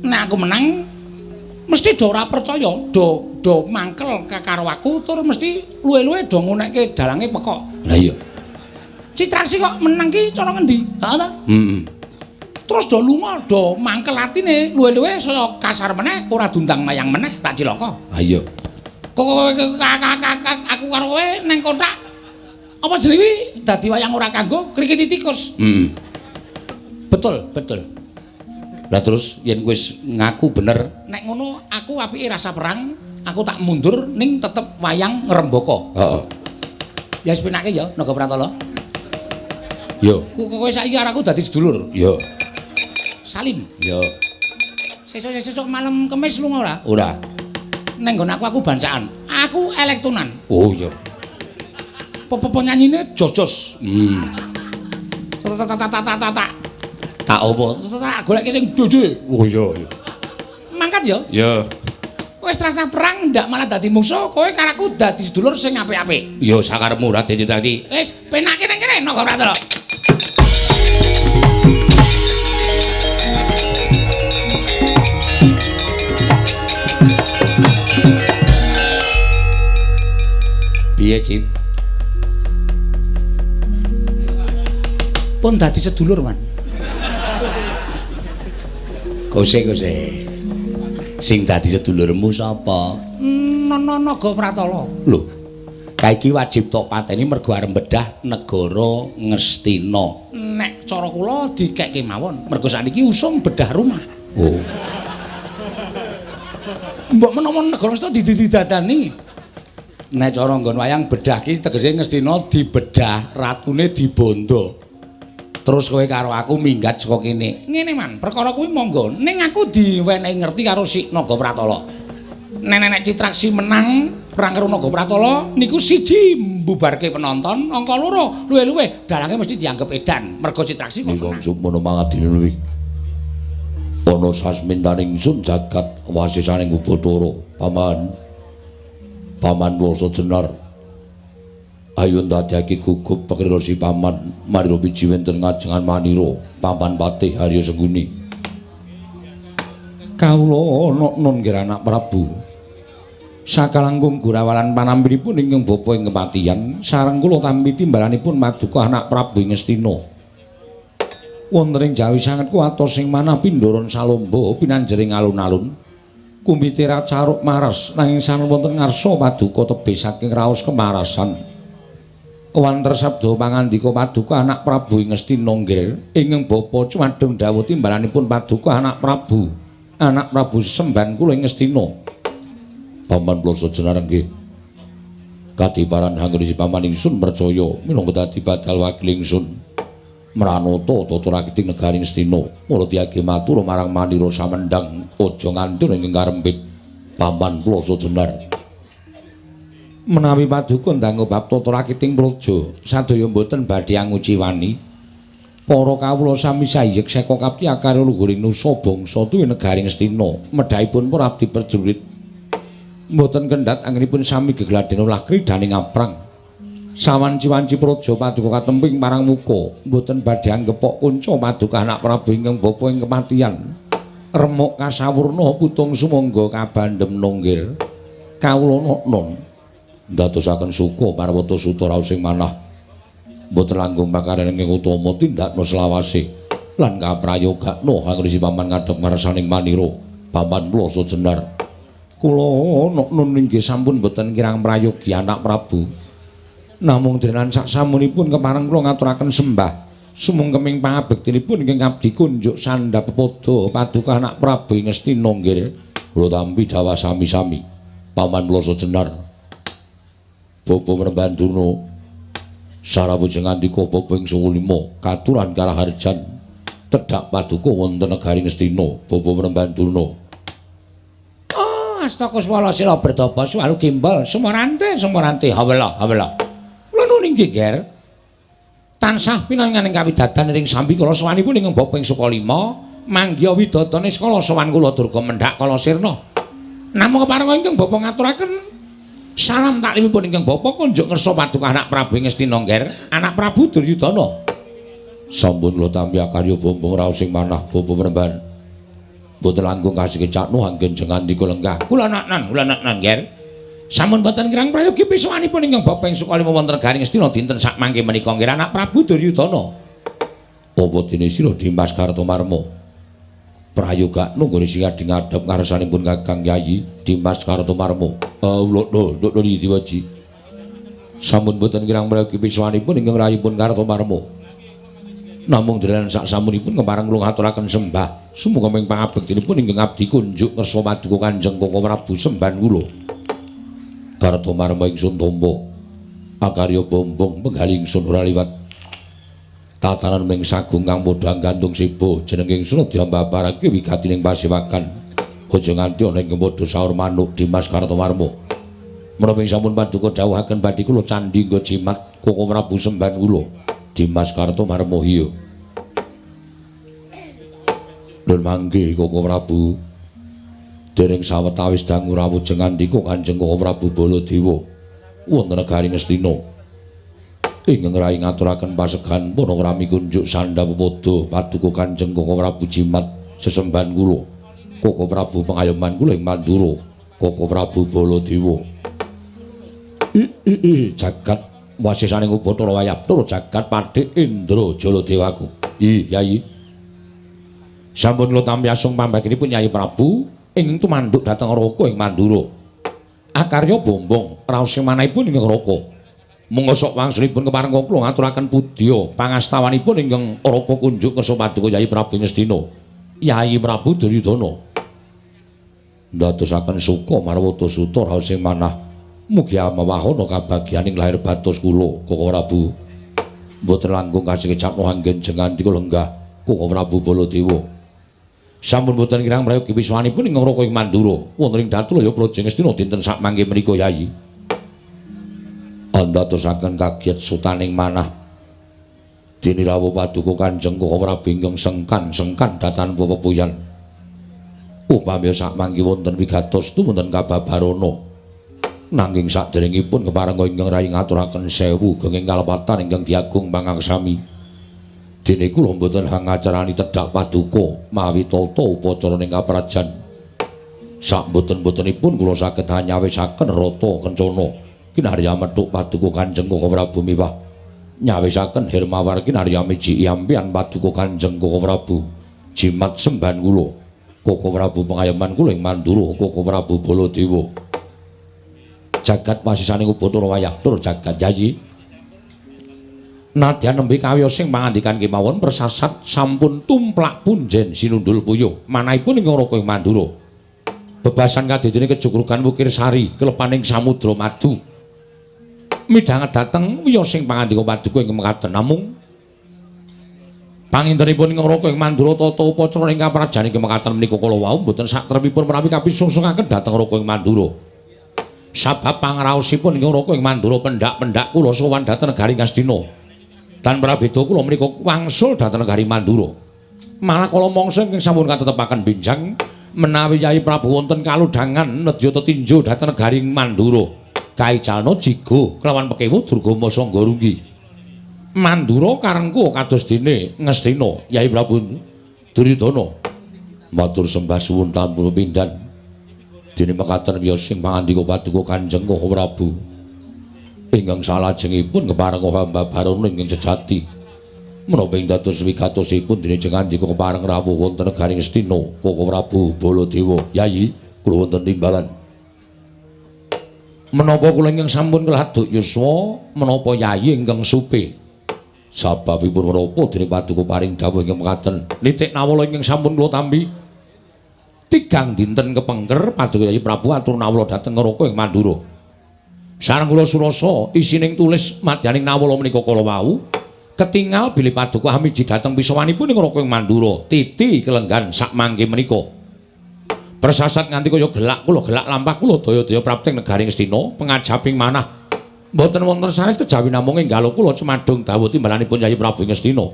Nek aku menang mesti do ora percaya, do mangkel karo aku tur mesti luwe-luwe do ngunekke dalange pekok. Lah iya. Citraksi kok menang ki cara ngendi? Heeh ta? Heeh. Terus do lunga do mangkel atine luwe-luwe saya kasar meneh ora diundang mayang meneh rak cilaka. Ha iya. Kok aku karo kowe neng kotak apa jenenge kuwi dadi wayang ora kanggo krikiti tikus. Heeh. Betul, betul. Lah terus yen kowe wis ngaku bener, nek ngono aku apike rasa perang, aku tak mundur ning tetep wayang ngrembaka. Heeh. Ya wis penake ya Naga Pratala. Yo. Kowe saiki karo aku dadi sedulur. Yo. Salim. Yo. Sesuk-sesuk malam Kemis lunga ora? Ora. Neng nggon aku bancaan. Aku elektonan. Oh iya. Penyanyine jos-jos. Tak. Tak apa? Tak goleke sing dede. Oh iya. Mangkat ya? Iya. Wis rasa perang ndak malah dadi musuh, kowe karo aku dadi sedulur sing apik-apik. Ya sakarepmu Raden Citraksi. Wis penake nang kene Naga Pratala. Piye, Cit? Pun dadi sedulur, Man. Kose. Sing dadi sedulurmu sapa? Naga Pratala. Lho. Kae iki wajib tok pateni mergo arep bedah negara Ngastina. Nek cara kula dikekke mawon, mergo sakniki usum bedah rumah. Oh. Mbok menawa negara Ngastina dididadani. Nek cara nggon wayang bedah ki tegese Ngastina dibedah, ratune dibondo. Terus kowe karo aku minggat saka kene. Ngene Man, perkara kuwi monggo. Ning aku diwenehi ngerti karo si Naga Pratala. Nek Citraksi menang perang karo Naga Pratala niku siji mbubarke penonton, angka loro luwe-luwe dalange mesti dianggep edan mergo Citraksi kok menang. Sukmono mangadine luwih. Ana sasmintaning ingsun jagat wasisaning Ubathara, Paman. Paman Wasa Jenar. Ayo ndadekake gugup pekrira si paman marira biji wonten ngajengan manira paman patih Harya Sengkuni. Kawula ana nggih anak Prabu. Sakalangkung gurawalan panampinipun ingkang bapa ing kepatihan sareng kula tampi timbalanipun maduka anak Prabu ing Ngastina. Wonten ing jawi sanget kuwatos sing manah pindharan salomba pinanjering alun-alun. Kumite racaruk maras nanging sampun wonten ngarsa paduka tebih saking raos kemarasan. Wanter sabda pangandika paduka anak Prabu ing Ngastina nggih ingkang bapa cumadung dawuh timbalanipun paduka anak Prabu. Anak Prabu semban kula ing Ngastina. Paman Plasa Jenar nggih. Kadiparan hanggone paman ingsun percaya minangka dadi badal wakil ingsun. Mranata tata rakiting negari Ngastina. Mula diage matur marang manira samendang aja nganti ing karempit. Paman Plasa Jenar. Menawi paduka ndangga bab tata rakiting praja sadaya mboten badhe anguciwani. Para kawula sami sayek seka kapti akarya luhuring nusa bangsa tuwi negari Ngastina. Medhahipun para abdi prajurit mboten kendhat anggenipun sami gegladen olah kridaning aprang. Sawanci-wanci praja paduka katemping marang muka mboten badhe anggepok kunca paduka anak Prabu ingkang bapa ing kematian. Remuk kasawurna putung sumangga kabandhem nunggil. Kawula non ndadosaken suka parwata suta raos sing manah mboten langkung pakaryan ingkang utama tindakna selawase lan kaprayogakna angrisi paman ngadhep ngarsaning manira Paman Plasa Jenar. Kula nun inggih sampun mboten kirang prayogi anak Prabu. Namung denan saksamunipun kepareng kula ngaturaken sembah sumungkeming pangabektinipun ingkang abdi kunjuk sandhap pepada paduka anak Prabu ing Ngastina nggih. Kula tampi dawah sami-sami Paman Plasa Jenar. Bapa Prembanduna sarawujeng ngandika bapa ing 95 katuran karaharjan tedhak paduka wonten negari Ngastina. Bapa Prembanduna. Oh astakuswala sila bertapa suwalu gimbal sumorante sumorante hawela hawela. Kula nuwun inggih Ger. Tansah pinanganing kawidadan ring sambi kala sowanipun ingkang bapa ing Sukalima manggiha widadane skala sowan kula Durga mendhak kala sirna. Namung kepareng ingkang bapa ngaturaken salam taklimipun ingkang bapa kunjuk ngersa paduka anak Prabu ing Ngastina Nger, anak Prabu Duryudana. Sampun kula tampi akarya bombong raos sing manah bapa Premban. Mboten langkung kasekecakno anggen jengandika lenggah. Kula naknan, kula naknan, Ger. Sampun boten kirang prayogi pisawanipun ingkang bapa ing Sukalima wonten negari Ngastina dinten sakmangke menika nggih anak Prabu Duryudana. Apa dene sira Dimas Kartomarma? Prayogakno nggone sing ngadhep ngarsanipun Kakang Yayi Dimas Kartomarma. Awula nduk Diwaji. Sampun boten kirang prayogi pisawanipun ingkang rayipun Kartomarma. Namung dalan sak samunipun kepareng kula ngaturaken sembah sumuga ing pangabektinipun ingkang abdi kunjuk kersa paduka Kanjeng Koko Prabu semban kula. Kartomarma ingsun tampa akarya bombong penggali ingsun ora liwat tatanan ming sagung kang padha gantung seba jeneng ingsun diambabarake wigatining pasewakan aja nganti ana ing padha saur manuk Dimas Kartomarma. Menapa sampun paduka dawuhaken badhe kula candhi nggo jimat Koko Prabu semban kula. Dimas Kartomarma iya. Nun mangke Koko Prabu. Dereng sawetawis dangu rawuh jengandika Kanjeng Koko Prabu Baladewa wonten negari Ngastina. Ingkang rai ngaturaken pasegan panakrami kunjuk sandha pepadha paduka Kanjeng Koko Prabu jimat sesembahan kula. Koko Prabu pengayoman kula ing Mandura. Koko Prabu Baladewa. Jagat wasisaning Ubathara Wayabdara jagat Pathik Indra Jaladewaku. Yayi. Sampun kula tampi asung pambaginipun Yayi Prabu ing tumanduk dhateng Raka ing Mandura. Akarya bombong raos manahipun ingkang Raka. Monggo sok wangsulipun kepareng kula ngaturaken pudya pangastawanipun ingkang Raka kunjuk kersa paduka Yayi Prabu Ngastina. Yayi Prabu Duryudana. Ndadosaken suka marwata suta raos manah. Mugi amawahana kabagyaning lahir batos kula Koko Prabu. Mboten langkung kasekecapno anggen jengandika lenggah Koko Prabu Baladewa. Sampun boten kirang prayogi wiswanipun ing Raka ing Mandura wonten ing Datulaya Praja Ngastina dinten sakmangke menika Yayi. Andadosaken kaget sutaning manah. Dene rawuh paduka Kanjeng Koko Prabu ingkang sengkan-sengkan datan pepepuyan. Upami sakmangke wonten wigatos tumunten kababarana. Nanging saderengipun kepareng ingkang rai ngaturaken sewu genging kalepatan ingkang diagung pangaksami. Dene kula mboten hangacarani tedhak paduka mawi tata upacara ing kaprajan. Sak mboten-mbotenipun kula saged nyawisaken rata kencana kinarya methuk paduka Kanjeng Koko Prabu miwah nyawisaken hermawar kinarya miji ampian paduka Kanjeng Koko Prabu jimat semban kula. Koko Prabu pengayoman kula ing Mandura Koko Prabu Baladewa. Jagat wasisaning Ubathara Wayabdara jagat Yayi. Nadyan nembe kawiyosing pangandikan kemawon persasat sampun tumplak punjen sinundul puyuh manahipun ing Raka ing Mandura. Bebasan kadidene kejugrugan Wukir Sari kelepaning samudra madu. Midhanget dhateng wiyosing pangandika paduka ing mekaten namung pangintenipun ing Raka ing Mandura tata upacara ing kaprajan ing mekaten menika kala wau mboten satrepipun menawi kapisungsungaken dhateng Raka ing Mandura. Sabab pangraosipun ing Raka ing Mandura pendhak-pendhak kula sowan dhateng negari Ngastina. Tan prabeda kula menika wangsul dhateng negari Mandura. Malah kala mangsa ingkang sampun katetepaken benjang menawi Yayi Prabu wonten kalodhangan nedya tetinju dhateng negari Mandura. Kaicalna jigo kelawan pekewu Durgama Sangga Runggi. Mandura karengku kados dene Ngastina Yayi Prabu Duryudana. Matur sembah suwun tanpa pindhan. Dene mekaten wiyosing pangandika paduka Kanjeng Koko Prabu ingkang salajengipun kepareng hamba barana ingkang sejati menapa ing dados wigatosipun dene jengandika kepareng rawuh wonten negari Ngastina Koko Prabu Baladewa. Yayi kula wonten timbalan menapa kula ingkang sampun keladuk yuswa menapa Yayi ingkang supe sababipun menapa dene paduka paring dawuh ingkang mekaten nitik nawala ingkang sampun kula tampi tigang dinten kepengker paduka Yayi Prabu atur nawala dhateng Raka ing Mandura. Sareng kula surasa isining tulis madyaning nawala menika kala wau ketingal bilih paduka hamiji dhateng pisawanipun ing Raka ing Mandura titi kelenggan sakmangke menika. Persasat nganti kaya gelak kula gelak lampah kula daya-daya prapting negari Ngastina pengajaping manah. Mboten wonten sanes kejawi namung enggal kula cemadung dawuh timbalanipun Yayi Prabu Ngastina.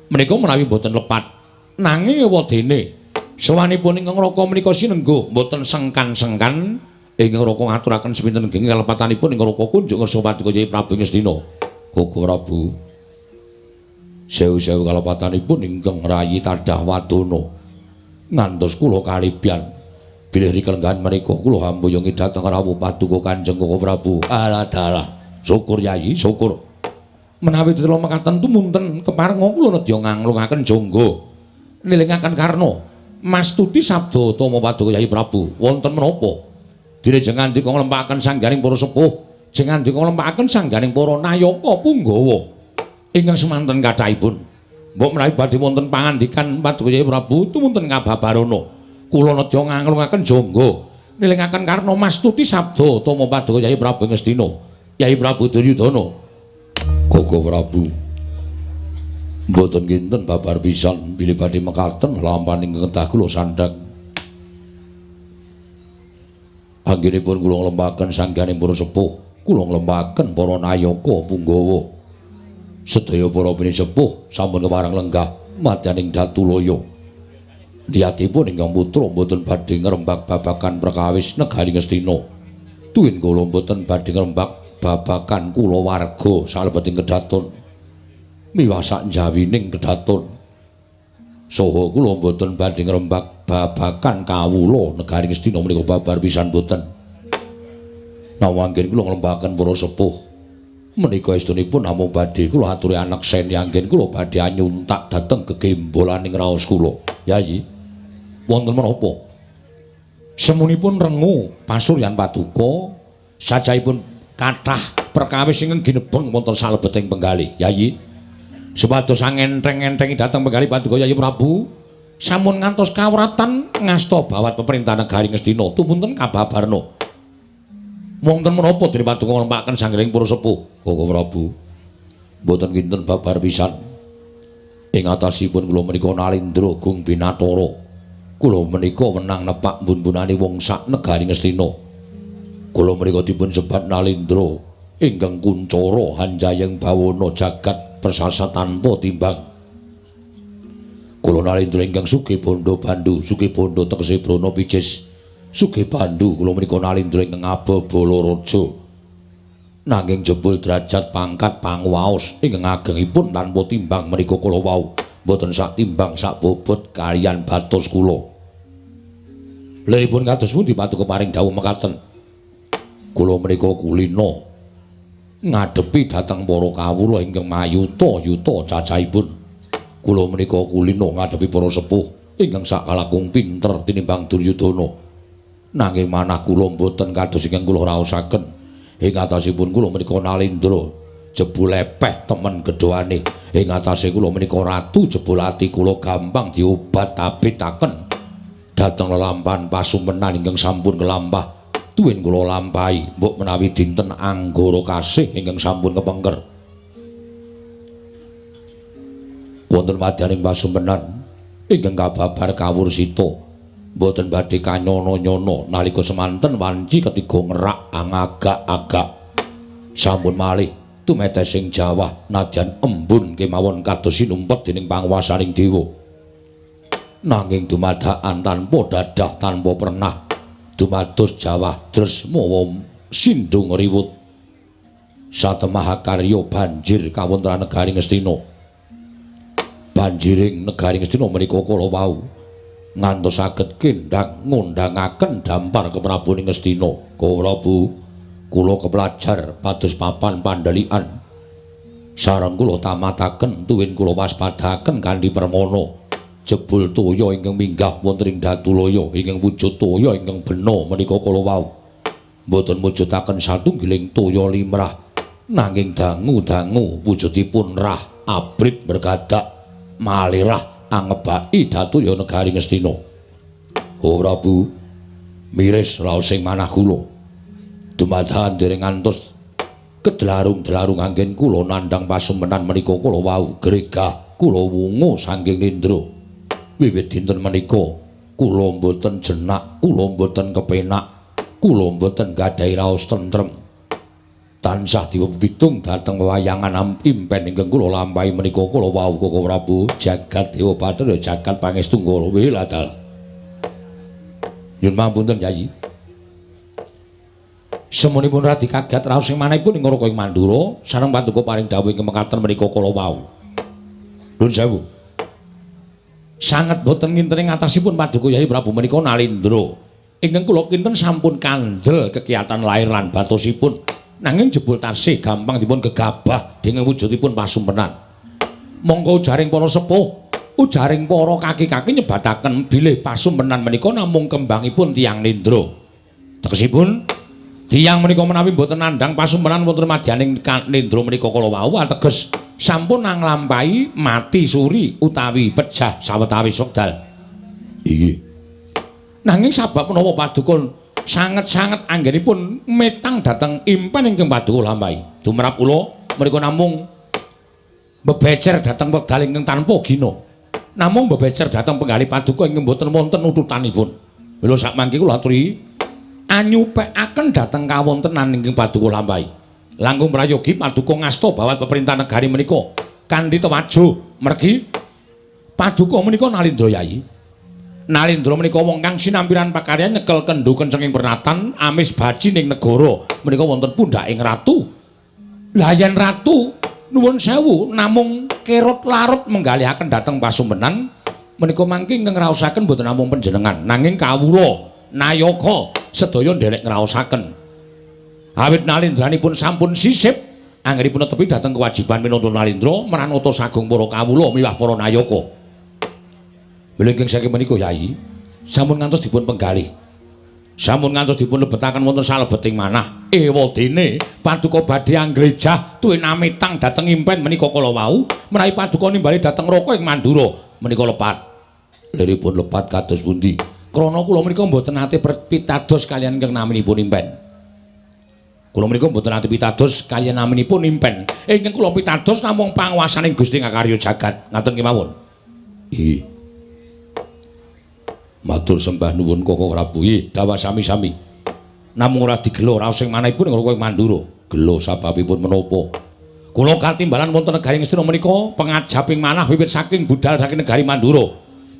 Menika menawi mboten lepat nanging ewadene sowanipun ingkang Raka menika sinengguh mboten sengkan-sengkan ingkang Raka ngaturaken sepinten genging kalepatanipun ingkang Raka kunjuk ngersa paduka Yayi Prabu Ngastina. Koko Prabu sewu-sewu kalepatanipun ingkang rayi tadah wadana. Ngantos kula kalibyan bilih rikelenggahan menika kula hamboyongi dhateng rawuh paduka Kanjeng Koko Prabu. Alah dalah, syukur Yayi, syukur. Menawi tetela mekaten tumunten keparenga kula nedya nganglungaken jangga nilingaken karna mastuti sabda utama paduka Yayi Prabu. Wonten menapa? Dene jeng ngandika nglempaken sangganing para sepuh, jeng ngandika nglempaken sangganing para nayaka punggawa ingkang semanten kathahipun. Mbok menawi badhe wonten pangandikan paduka Yayi Prabu tumunten kababarana kula nedya nganglungaken jangga nilingaken karna mastuti sabda utama paduka Yayi Prabu Ngastina, Yayi Prabu Duryudana. Koko Prabu, mboten kinten babar pisan bilih badhe mekaten lampahan ingkang kedah kula sandhang. Anggenipun kula nglempaken sangganing para sepuh, kula nglempaken para nayaka punggawa. Sedaya para pinisepuh sampun kepareng lenggah madyaning Datulaya. Niyatipun ingkang putra mboten badhe ngrembak babagan perkawis negari Ngastina. Tuwin kula mboten badhe ngrembak babagan kulawarga salebeting kedaton miwah sak njawining kedaton. Saha kula mboten badhe ngrembak babagan kawula negari Ngastina menika babar pisan mboten. Nawang anggen kula nglembaken para sepuh menika estunipun namung badhe kula aturi anekseni anggen kula badhe anyuntak dhateng gegembolaning raos kula. Yayi, wonten menapa? Semunipun rengu pasuryan paduka sajaipun kathah perkawis ingkang ginebeng wonten salebeting penggalih. Yayi, supados angentheng-enthengi dhateng penggalih paduka Yayi Prabu sampun ngantos kawratan ngasta bawat pemerintahan negari Ngastina tumunten kababarna. Wonten menapa dene paduka nglempaken sanggeling para sepuh? Koko Prabu, mboten kinten babar pisan. Ing atasipun kula menika Nalindra Gung Binatara. Kula menika wenang nepak mbun-mbunane wong sak negari Ngastina. Kula menika dipun sebat Nalindra ingkang kuncara hanjayeng bawana jagat persasa tanpa timbang. Kula Nalindra ingkang sugih bandha bandu, sugih bandha tegese brana picis, sugih bandu kula menika Nalindra ingkang ababala raja. Nanging jebul derajat pangkat panguwaos ingkang agengipun tanpa timbang menika kula wau mboten sak timbang sak bobot kaliyan batos kula. Liripun kados pundi paduka paring dawuh mekaten? Kula menika kulina ngadepi dhateng para kawula ingkang mayuta-yuta cacahipun. Kula menika kulina ngadepi para sepuh ingkang sakalakung pinter tinimbang Duryudana. Nanging manah kula mboten kados ingkang kula raosaken. Ing atasipun kula menika Nalindra jebul lepeh temen gedhoane. Ing atase kula menika ratu jebul ati kula gampang diobat-abitaken dhateng lelampahan pasumenan ingkang sampun kelampah. Tuwin kula lampahi mbok menawi dinten anggara kasih ingkang sampun kepengker. Wonten madyaning pasumenan ingkang kababar kawursita mboten badhe kanyono-nyono nalika semanten wanci ketiga ngerak angagak-agak. Sampun malih tumetesing jawah nadyan embun kemawon kados sinumpet dening panguwasaning dewa. Nanging dumadakan tanpa dadah tanpa pernah dumados jawah dres mawa sindung riwut. Satemah karya banjir kawontenan negari Ngastina. Banjiring negari Ngastina menika kala wau ngantos saged kendhang ngundhangaken dampar keprabon Ngastina. Prabu, kula keplajar pados papan pandhelikan. Sareng kula tamataken tuwin kula waspadaken kanthi permana. Jebul toya ingkang minggah wonten ing Datulaya ingkang wujud toya ingkang bena menika kala wau mboten mujudaken satunggiling toya limrah, nanging dangu-dangu wujudipun rah abrit bergadak malirah angebaki Datulaya negari Ngastina. Oh Prabu, miris raosing manah kula. Dumadakan dereng ngantos kedlarung-dlarung anggen kula nandhang pasumenan menika kala wau gregah kula wungu saking nindra. Wiwit dinten menika kula mboten jenak, kula mboten kepenak, kula mboten gadhahi raos tentrem. Tansah diwepitung dhateng wewayangan impen ingkang kula lampahi menika kala wau Koko Prabu jagat Dewa Bathara jagat pangestu ngara wiladal. Nyuwun pangapunten Yayi. Semunipun radi kaget raos ing manahipun ing Raka ing Mandura sareng paduka paring dawuh ing mekaten menika kala wau. Nuwun sewu. Sanget boten nginten ing atasipun Paduka Yayi Prabu menika Nalindra. Ingkang kula kinten sampun kandel kekiyatan lair lan batosipun. Nanging jebul tasih gampang dipun gegabah dening wujudipun pasumpenan. Mongko ujaring para sepuh, ujaring para kaki-kaki nyebataken bilih pasumpenan menika namung kembangipun tiyang nindra. Tegesipun tiyang menika menawi boten nandhang pasumpenan wonten madyaning nindra menika kala wau ateges sampun nglampahi mati suri utawi pejah sawetawis wekdal. Inggih. Nanging sabab menawa paduka sanget-sanget anggenipun metang dhateng impen ingkang paduka lampahi. Tumrap kula menika namung bebecer dhateng wekdal ingkang tanpa gina. Namung bebecer dhateng penggalih paduka ingkang boten wonten ututanipun. Mila sakmangke kula aturi anyupekaken dhateng kawontenan ingkang paduka lampahi. Langkung prayogi paduka ngasta bawat peperintah negari menika kanthi tewajuh mergi paduka menika Nalindra Yai. Nalindra menika wong kang sinampiran pakaryan nyekel kendhu kencenging pernatan amis baji ning negara menika wonten pundhaking ratu. Lah yen ratu nuwun sewu namung kerut larut menggalihaken dhateng pasumpenan menika mangke ingkang ngraosaken boten namung panjenengan nanging kawula nayaka sedaya nderek ngraosaken. Awit Nalindranipun sampun sisip anggenipun netepi dhateng kewajiban minangka Nalindra mranata sagung para kawula miwah para nayaka. Mila ingkang saking menika Yai sampun ngantos dipun penggalih. Sampun ngantos dipun lebetaken wonten salebeting manah. Ewadene paduka badhe anggleja tuwin amitang dhateng impen menika kala wau menawi paduka nimbali dhateng Raka ing Mandura menika lepat. Liripun lepat kados pundi? Krana kula menika mboten nate pitados kaliyan ingkang naminipun impen. Kula menika mboten nate pitados kaliyan naminipun impen. Ingkang kula pitados namung panguwasaning Gusti ngakarya jagat. Ngaten kemawon. Inggih. Matur sembah nuwun Koko Prabu. Nggih, dawah sami-sami. Namung ora digelo raos sing manahipun Raka ing Mandura. Gelo sababipun menapa? Kula katimbalan wonten negari Ngastina menika pengajaping manah wiwit saking budal saking negari Mandura.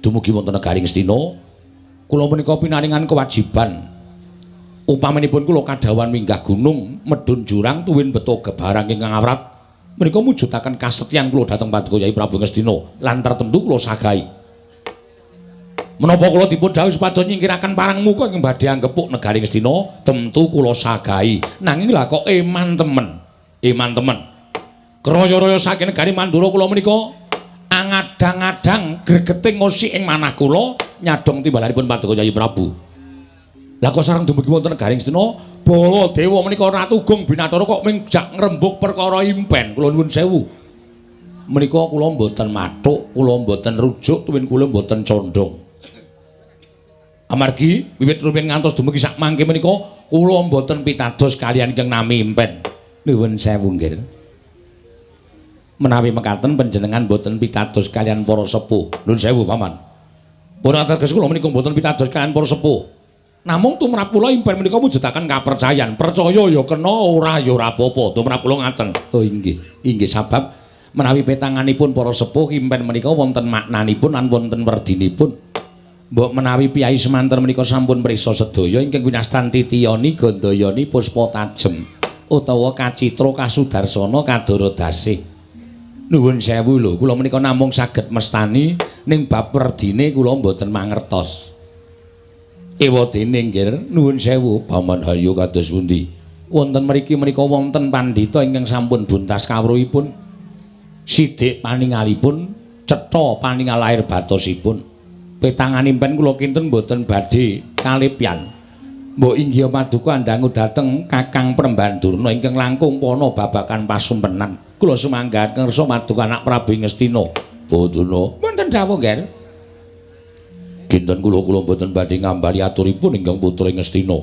Dumugi wonten negari Ngastina, kula menika pinaringan kewajiban. Upaminipun kula kadhawuhan minggah gunung, medhun jurang tuwin beto gebarang ingkang awrat menika mujudaken kasetyan kula dhateng Paduka Yai Prabu Ngastina lan tertentu kula sagahi. Menapa kula dipun dhawuhi supados nyingkiraken parang muka ingkang badhe anggepuk negari Ngastina, tentu kula sagahi. Nanging lha kok eman temen. Eman temen. Kraya-raya saking negari Mandura kula menika angadang-adang gregeting ngosik ing manah kula nyadong timbalanipun Paduka Yai Prabu. Lah kok sareng dumugi wonten negari Ngastina, Baladewa menika Ratu Gung Binathara kok ming jak ngrembug perkara impen. Kula nuwun sewu. Menika kula mboten mathuk, kula mboten rujuk, tuwin kula mboten condong. Amargi wiwit rumiyin ngantos dumugi sak mangke menika kula mboten pitados kaliyan ingkang nami impen. Nuwun sewu nggih. Menawi mekaten panjenengan mboten pitados kaliyan para sepuh. Nuwun sewu paman. Ora teges kula menika mboten pitados kaliyan para sepuh. Namung tumrap kula impen menika mujudaken kapercayan. Percaya ya kena, ora ya ora apa-apa. Tumrap kula ngaten. Oh inggih. Inggih sabab menawi petanganipun para sepuh impen menika wonten maknanipun lan wonten werdinipun. Mbok menawi piyai semanten menika sampun prisa sedaya ingkang winastan Titiyani Gandayani Puspa Tajem utawa Kacitra Kasudarsana Kadara Dasih. Nuwun sewu lho, kula menika namung saged mestani ning bab werdine kula mboten mangertos. Ewadene nggih, nuwun sewu Paman Haryo kados pundi? Wonten mriki menika wonten pandhita ingkang sampun buntas kawruhipun. Sidik paningalipun, cetha paningal lair batosipun. Petangan impen kula kinten mboten badhe kalipyan. Mbok inggih paduka andangu dhateng Kakang Prembandurna ingkang langkung pana babagan pasumpenan. Kula sumanggaken ngersa paduka anak Prabu Ngastina. Bodana wonten dawuh nggih. Kinten kula mboten badhe ngambali aturipun ingkang putra Ngastina.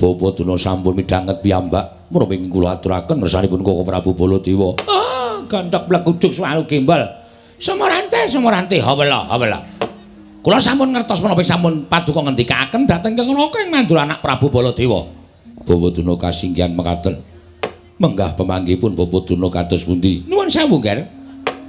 Bapak Duna sampun midhanget piyambak menapa ingkang kula aturaken ngersanipun Koko Prabu Baladewa. Ah, gandhok plekujuk swalu gembal. Sumorante sumorante hawela hawela. Kula sampun ngertos menapa sampun paduka ngendikaaken dhateng Kang Raka ing Mandura anak Prabu Baladewa. Bapak Duna kasinggihan mekaten. Menggah pemanggihipun Bapak Duna kados pundi? Nuwun sewu, Nger.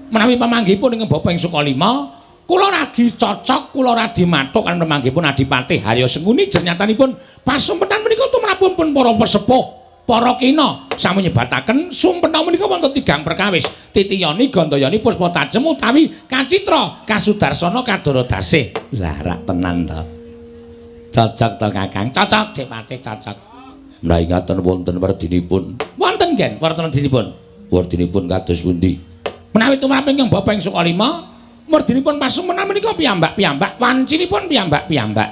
Menawi pemanggihipun ing Bapak ing Sukalima, kula ragi cocok, kula radi mathuk kan pemanggihipun Adipati Harya Sengkuni jernyatanipun pasumpenan menika tumrapipun para pesepuh. Para kina sami nyebataken sumpena menika wonten tigang perkawis. Titiyani, Gandayani, Puspa Tajem utawi Kacitra, Kasudarsana, Kadara Dasih. Lah rak tenan to. Cocok to Kakang? Cocok, Dik Patih, cocok. Menawi ngaten wonten werdinipun. Wonten ngen werdinipun. Werdinipun kados pundi? Menawi tumrap ingkang bapa ing Sukalima, werdinipun pasumpenan menika piyambak-piyambak, wancinipun piyambak-piyambak.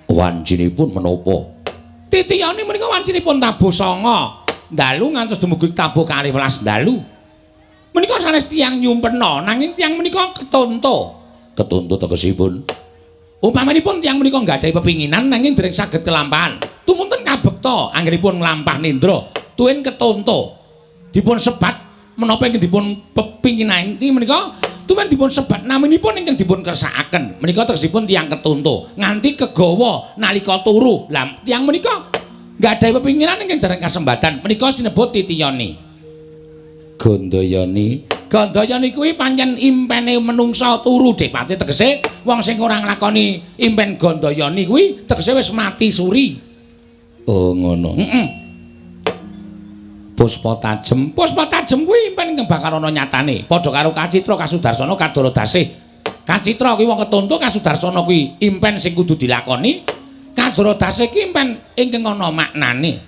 Wancinipun menapa? Titiyani menika wancinipun tabuh sanga dalu ngantos dumugi tabuh 12 dalu. Menika sanes tiyang nyumpena, nanging tiyang menika ketonto. Ketonto tegesipun upamanipun tiyang menika nggadahi pepinginan nanging dereng saged kelampahan. Tumunten kabekta anggenipun nglampah nindra, tuwin ketonto. Dipun sebat menapa ingkang dipun pepinginani menika tuwin dipun sebat naminipun ingkang dipun kersakaken. Menika tegesipun tiyang ketonto nganti kegawa nalika turu. Lah tiyang menika nggadahi pepinginan ingkang dereng kasembatan. Menika sinebut titiyani. Gandayani. Gandayani kuwi pancen impene menungsa turu, Dik Patih. Tegese wong sing ora nglakoni impen Gandayani kuwi tegese wis mati suri. Oh ngono. Heeh. Puspa Tajem. Puspa Tajem kuwi impen ingkang bakal ana nyatane. Padha karo Kacitra, Kasudarsana, Kadara Dasih. Kacitra kuwi wong ketonto, Kasudarsana kuwi impen sing kudu dilakoni, Kadara Dasih kuwi impen ingkang ana maknane.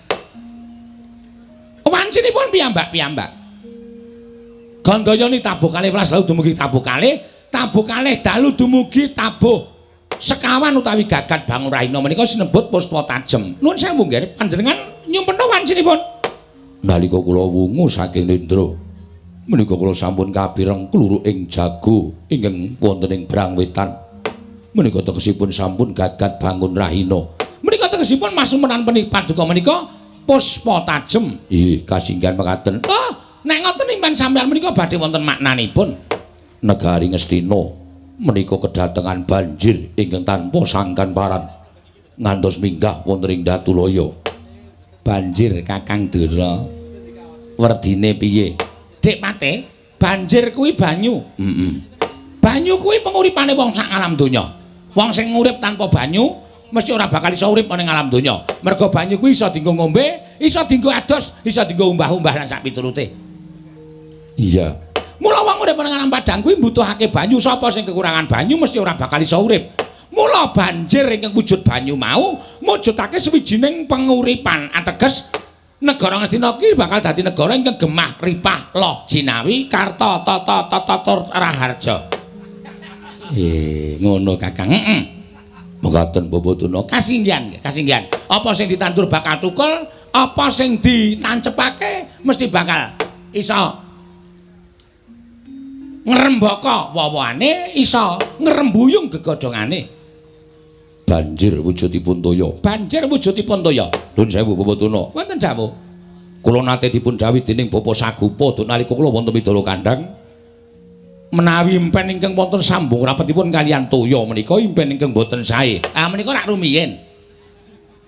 Wancinipun piyambak-piyambak. Gandayani tabuh kalih welas dalu dumugi tabuh kalih, tabuh kalih dalu dumugi tabuh sekawan utawi gagat bangun rahina menika sinebut Puspa Tajem. Nuwun sewu nggih, panjenengan nyumpena wancinipun. Nalika kula wungu saking nindra menika kula sampun kapireng kluruk ing jago ingkang wonten ing Brang Wetan. Menika tegesipun sampun gagat bangun rahina. Menika tegesipun masumenan paduka menika Puspa Tajem. Ih, kasinggihan mekaten. Oh, nek ngoten impen sampeyan menika badhe wonten maknanipun. Negari Ngastina menika kedatengan banjir ingkang tanpa sangkan paran ngantos minggah wonten ing Datulaya. Banjir Kakang Durna werdine piye? Dik Patih, banjir kuwi banyu. Heeh. Banyu kuwi penguripane wong sak alam donya. Wong sing urip tanpa banyu mesti ora bakal iso urip ning alam donya. Mergo banyu kuwi iso dienggo ngombe, iso dienggo adus, iso dienggo umbah-umbah lan sak piturute. Iya. Mula wong urip ning alam padang kuwi mbutuhake banyu. Sapa sing kekurangan banyu mesti ora bakal iso urip. Mula banjir ingkang wujud banyu mau mujudake sawijining penguripan. Ateges negara Ngastina iki bakal dadi negara ingkang gemah ripah loh jinawi karta tata tata tur raharja. Ngono Kakang. Heeh. Mekaten Bapak Tuna. Kasinggihan, kasinggihan. Apa sing ditandur bakal tukul, apa sing ditancepake mesti bakal iso ngrembaka woh-wohane, iso ngrembuyung gegodhongane. Banjir wujudipun toya. Banjir wujudipun toya. Nuwun sewu Bapak Tuna. Wonten dawuh. Kula nate dipun dawuhi dening Bapak Sagupa duk nalika kula wonten Widara Kandhang menawi impen ingkang wonten sambung rapetipun kaliyan toya menika impen ingkang boten sae. Ah menika rak rumiyin.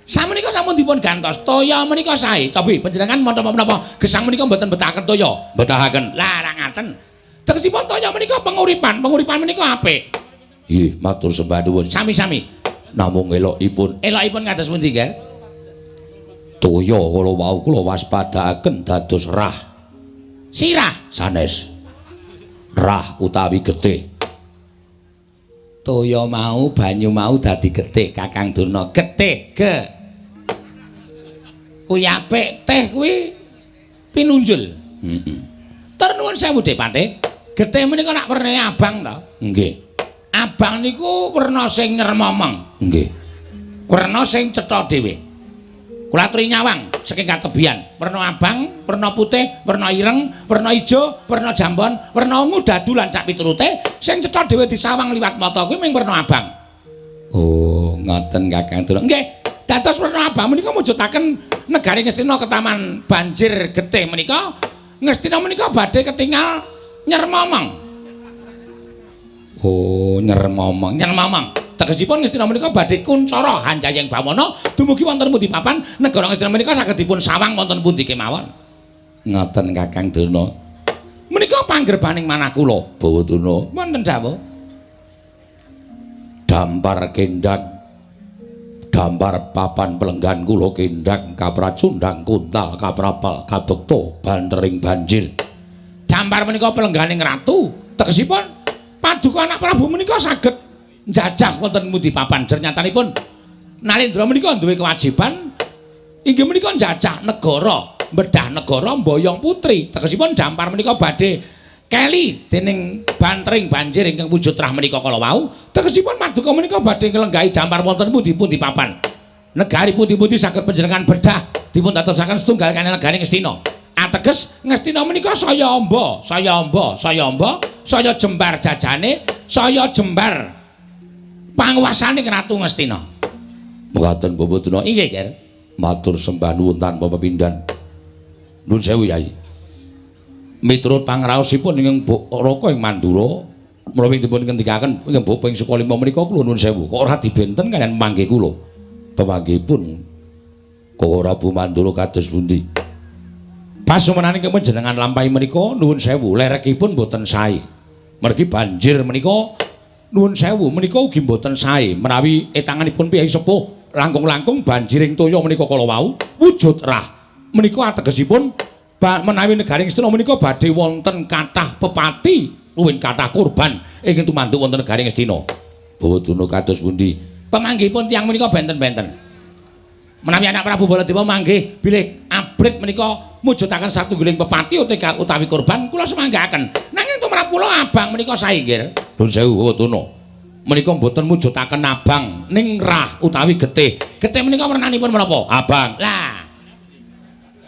Samenika sampun dipun gantos toya menika sae. Cobi panjenengan menapa-menapa gesang menika mboten betahaken toya. Betahaken. Lah rak ngaten. Tegesipun toya menika penguripan, penguripan menika apik. Nggih, matur sembah nuwun. Sami-sami. Namung elokipun. Elokipun kados pundi, Nggih? Toya kala wau kula waspadaaken dados rah. Sirah sanes. Rah utawi getih. Toya mau banyu mau dadi getih Kakang Durna. Getih ge. Kuwi apik, teh kuwi pinunjul. Heeh. Tur nuwun sewu Dik Patih. Getih menika nak wernane abang to? Nggih. Abang niku werna sing ngremomong. Nggih. Werna sing cetha dhewe. Kula aturi nyawang saking katebian. Werna abang, werna putih, werna ireng, werna ijo, werna jambon, werna ungu dadu lan sak piturute sing cetha dhewe disawang liwat mata kuwi mung werna abang. Oh, ngoten Kakang Durna. Nggih. Dados werna abang menika mujudaken negari Ngastina ketaman banjir getih menika. Ngastina menika badhe ketingal nyermomong. Oh, nyermomong. Nyermomong. Tegesipun Ngastina menika badhe kuncara hanjayeng bawana dumugi wonten pundi papan negara Ngastina menika saged dipun sawang wonten pundi kemawon. Ngoten Kakang Durna. Menika panggerbaning manah kula. Bawa Durna. Wonten dawuh. Dampar kendang. Dampar papan pelenggan kula kendhang kapracundhang kuntal kaprapal kabekta bantering banjir. Dampar menika pelengganing ratu, tegesipun paduka anak Prabu menika saged njajah wonten pundi papan. Jernyatanipun Nalendra menika duwe kewajiban inggih menika njajah negara, bedah negara mboyong putri. Tegesipun dampar menika badhe keli dening bantering banjir ingkang wujud trah menika kala wau. Tegesipun paduka menika badhe nglenggahi dampar wonten pundi-pundi papan. Negari pundi-pundi saged panjenengan bedah dipun dadosaken setunggal kaliyan negari Ngastina. Ateges Ngastina menika saya amba, saya amba, saya amba, saya jembar jajane, saya jembar panguwasane Ratu Ngastina. Mekaten Bapak Duna. Inggih, Ger. Matur sembah nuwun tanpa pepindhan. Nuwun sewu, Yai. Miturut pangraosipun ingkang Raka ing Mandura menawi dipun ngendikaken ingkang bapa ing Sukalima menika kula nuwun sewu kok ora dibenten kaliyan manggih kula. Pemanggihipun Koko Prabu Mandura kados pundi? Pasumenan ingkang panjenengan lampahi menika nuwun sewu lerekipun boten sae. Mergi banjir menika nuwun sewu menika ugi boten sae menawi etanganipun piyai sepuh langkung-langkung banjiring toya menika kala wau wujud rah menika ategesipun menawi negari Ngastina menika badhe wonten kathah pepati luwih kathah korban ingkang tumanduk wonten negari Ngastina. Bawadana kados pundi? Pemanggihipun tiyang menika benten-benten. Menawi anak Prabu Baladewa manggih bilih abrit menika mujudaken satunggiling pepati utawi korban kula sumanggaaken. Nanging tumrap kula abang menika sae nggih. Nuwun sewu Bawadana. Menika mboten mujudaken abang ning rah utawi getih. Getih menika wernanipun menapa? Abang. Lah.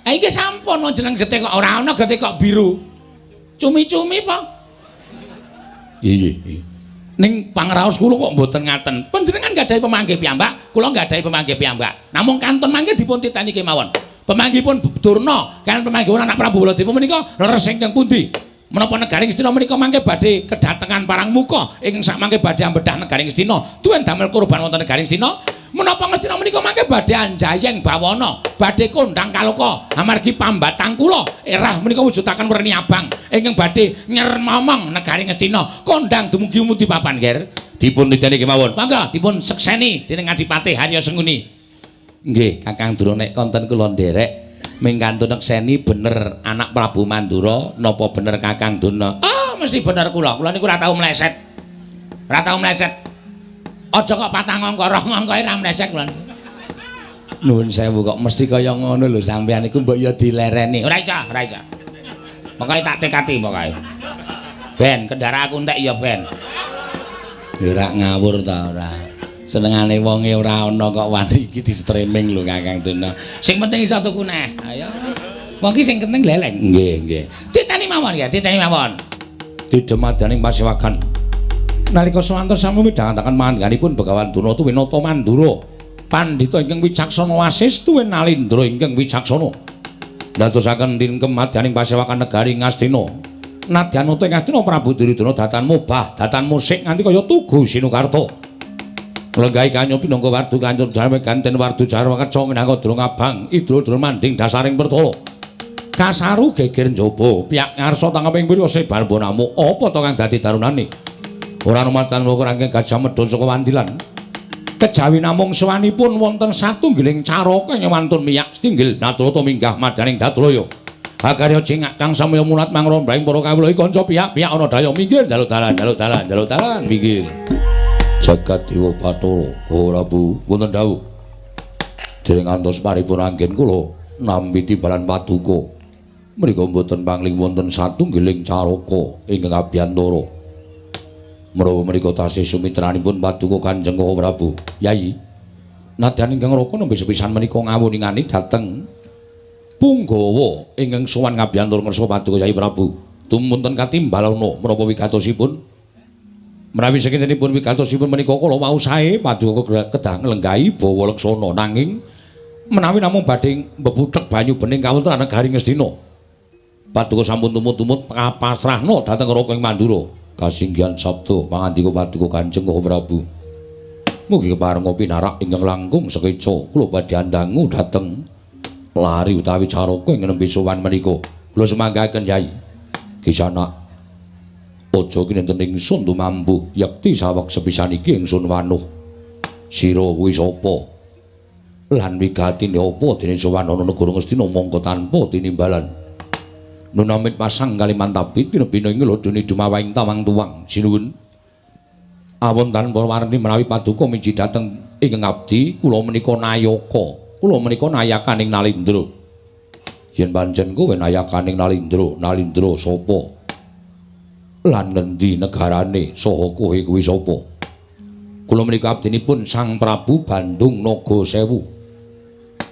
Ha iki sampun wong jeneng getih kok ora ana getih kok biru. Cumi-cumi pa? Iya. Ning pangraos kula kok mboten ngaten. Panjenengan gadhahi pemanggih piyambak, kula gadhahi pemanggih piyambak. Namung kantun mangke dipun titeni kemawon. Pemanggihipun Durna kaliyan pemanggihipun anak Prabu Baladewa menika leres ingkang pundi? Menapa negari Ngastina menika mangke badhe kedatengan parang muka ingkang sakmangke badhe ambedah negari Ngastina tuwin damel korban wonten negari Ngastina? Menapa Ngastina menika mangke badhe anjayeng bawana, badhe kondang kaloka amargi pambatang kula erah menika wujudaken werni abang ingkang badhe nyermomong negari Ngastina kondang dumugi umuti papan, Ger. Dipun titeni kemawon. Monggo dipun sekseni dening Adipati Harya Sengkuni. Nggih, Kakang Durna nek konten kula nderek mingkantun nekseni bener anak Prabu Mandura napa bener Kakang Durna? Ah, mesti bener kula. Kula niku ora tau mleset. Ora tau mleset. Aja kok patang angka rong angka ora mleset kula. Nuwun sewu kok mesti kaya ngono lho sampean iku mbok ya dilereni. Ora iso, ora iso. Pokoke tak tekati pokoke. Ben kendara aku entek ya ben. Ya ora ngawur ta ora. Senengane wonge ora ana kok wani iki di streaming lho Kakang Durna. Sing penting iso tuku neh. Ayo. Wong ki sing penting leleng. Nggih, nggih. Titeni mawon ya, titeni mawon. Didemadaning pasewagan. Nalika swanten sami midhangetaken mangganipun Begawan Durna tuwin Nata Mandura. Pandhita ingkang wicaksana wasis tuwin Nalindra ingkang wicaksana. Ndadosaken dinkem madyaning pasewakan negari Ngastina. Nadyan nata Ngastina Prabu Duryudana datan mubah, datan musik nganti kaya tugu Sinukarta. Lenggahi kanyo pinangka wardu kancur jarwe ganten wardu jarwa keca minangka drung abang idra-idra manding dasaring pertala. Kasaru geger njaba piyak ngarsa tangkeping wirya sebar bonamu apa to kang dadi darunane. Ora numatan rangkeng Gajah Mada saka Wandilan. Kejawi namung sewanipun wonten satunggiling caraka ing wantun miyak setinggil Natrata minggah madyaning Datlaya. Hakarya cingak kang samya mulat mangrombrahing para kawula kanca piyak-piyak ana daya minggir njaluk dalan njaluk dalan njaluk dalan minggir. Jagat Dewa Bathara Prabu wonten dawuh. Dereng antos paripurna anggen kula nampi timbalan paduka. Menika mboten pangling wonten satunggiling caraka ingkang abiyantara. Menawa menika tasih sumitranipun paduka Kanjeng Prabu. Yayi, nadyan ingkang raka nembe sepisan menika ngawuningani dhateng punggawa ingkang sowan ngabiyantara ngersa paduka Yayi Prabu. Tumunten katimbalana menapa wigatosipun? Menawi sakintenipun wigatosipun menika kala wau sae paduka kedah nglenggahi bawa leksana, nanging menawi namung badhe mbebuthek banyu bening kawontenan negari Ngastina. Paduka sampun tumut-tumut kapasrahna dhateng Raka ing Mandura. Kasinggihan sabda pangandika paduka Kanjeng Prabu. Mugi keparenga pinarak ingkang langkung sekeca kula badhe andangu dhateng lari utawi caraka ing nembe sowan menika. Kula sumanggaken Yai. Kisana aja kinenten ingsun tumambuh yekti saweg sepisan iki ingsun wanuh. Sira kuwi sapa? Lan wigatine apa dene sowan ana negara Ngastina mongko tanpa tinimbalan. Nunamit pasang kalimantabi tinebina ing lodone dumawaing tawang tuwang. Sinuwun. Awon tanpa warni menawi paduka miji dhateng ingkang abdi kula menika nayaka. Kula menika nayakaning Nalindra. Yen pancen kowe nayakaning Nalindra, Nalindra sapa? Lan ngendi negarane saha kowe kuwi sapa? Kula menika abdinipun Sang Prabu Bandung Naga Sewu.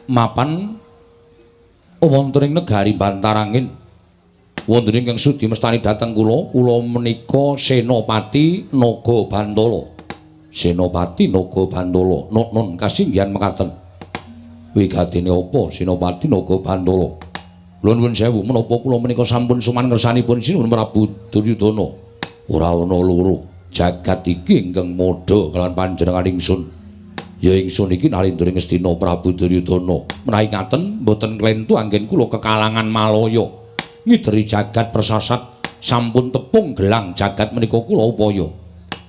Mapan wonten ing negari Bantarangin. Wonten ingkang sudi mestani dhateng kula, kula menika Senopati Naga Bantala. Senopati Naga Bantala, nun kasinggihan mekaten. Wigatine apa Senopati Naga Bantala? Kula nuwun sewu, menapa kula menika sampun sowan ngersanipun Sinuwun Prabu Duryudana? Ora ana loro. Jagat iki ingkang modha kelawan panjenengan ingsun. Ya ingsun iki Nalindra Ngastina Prabu Duryudana. Menawi ngaten mboten klentu anggen kula kekalangan Malaya. Ngideri jagat persasat sampun tepung gelang jagat menika kula upaya.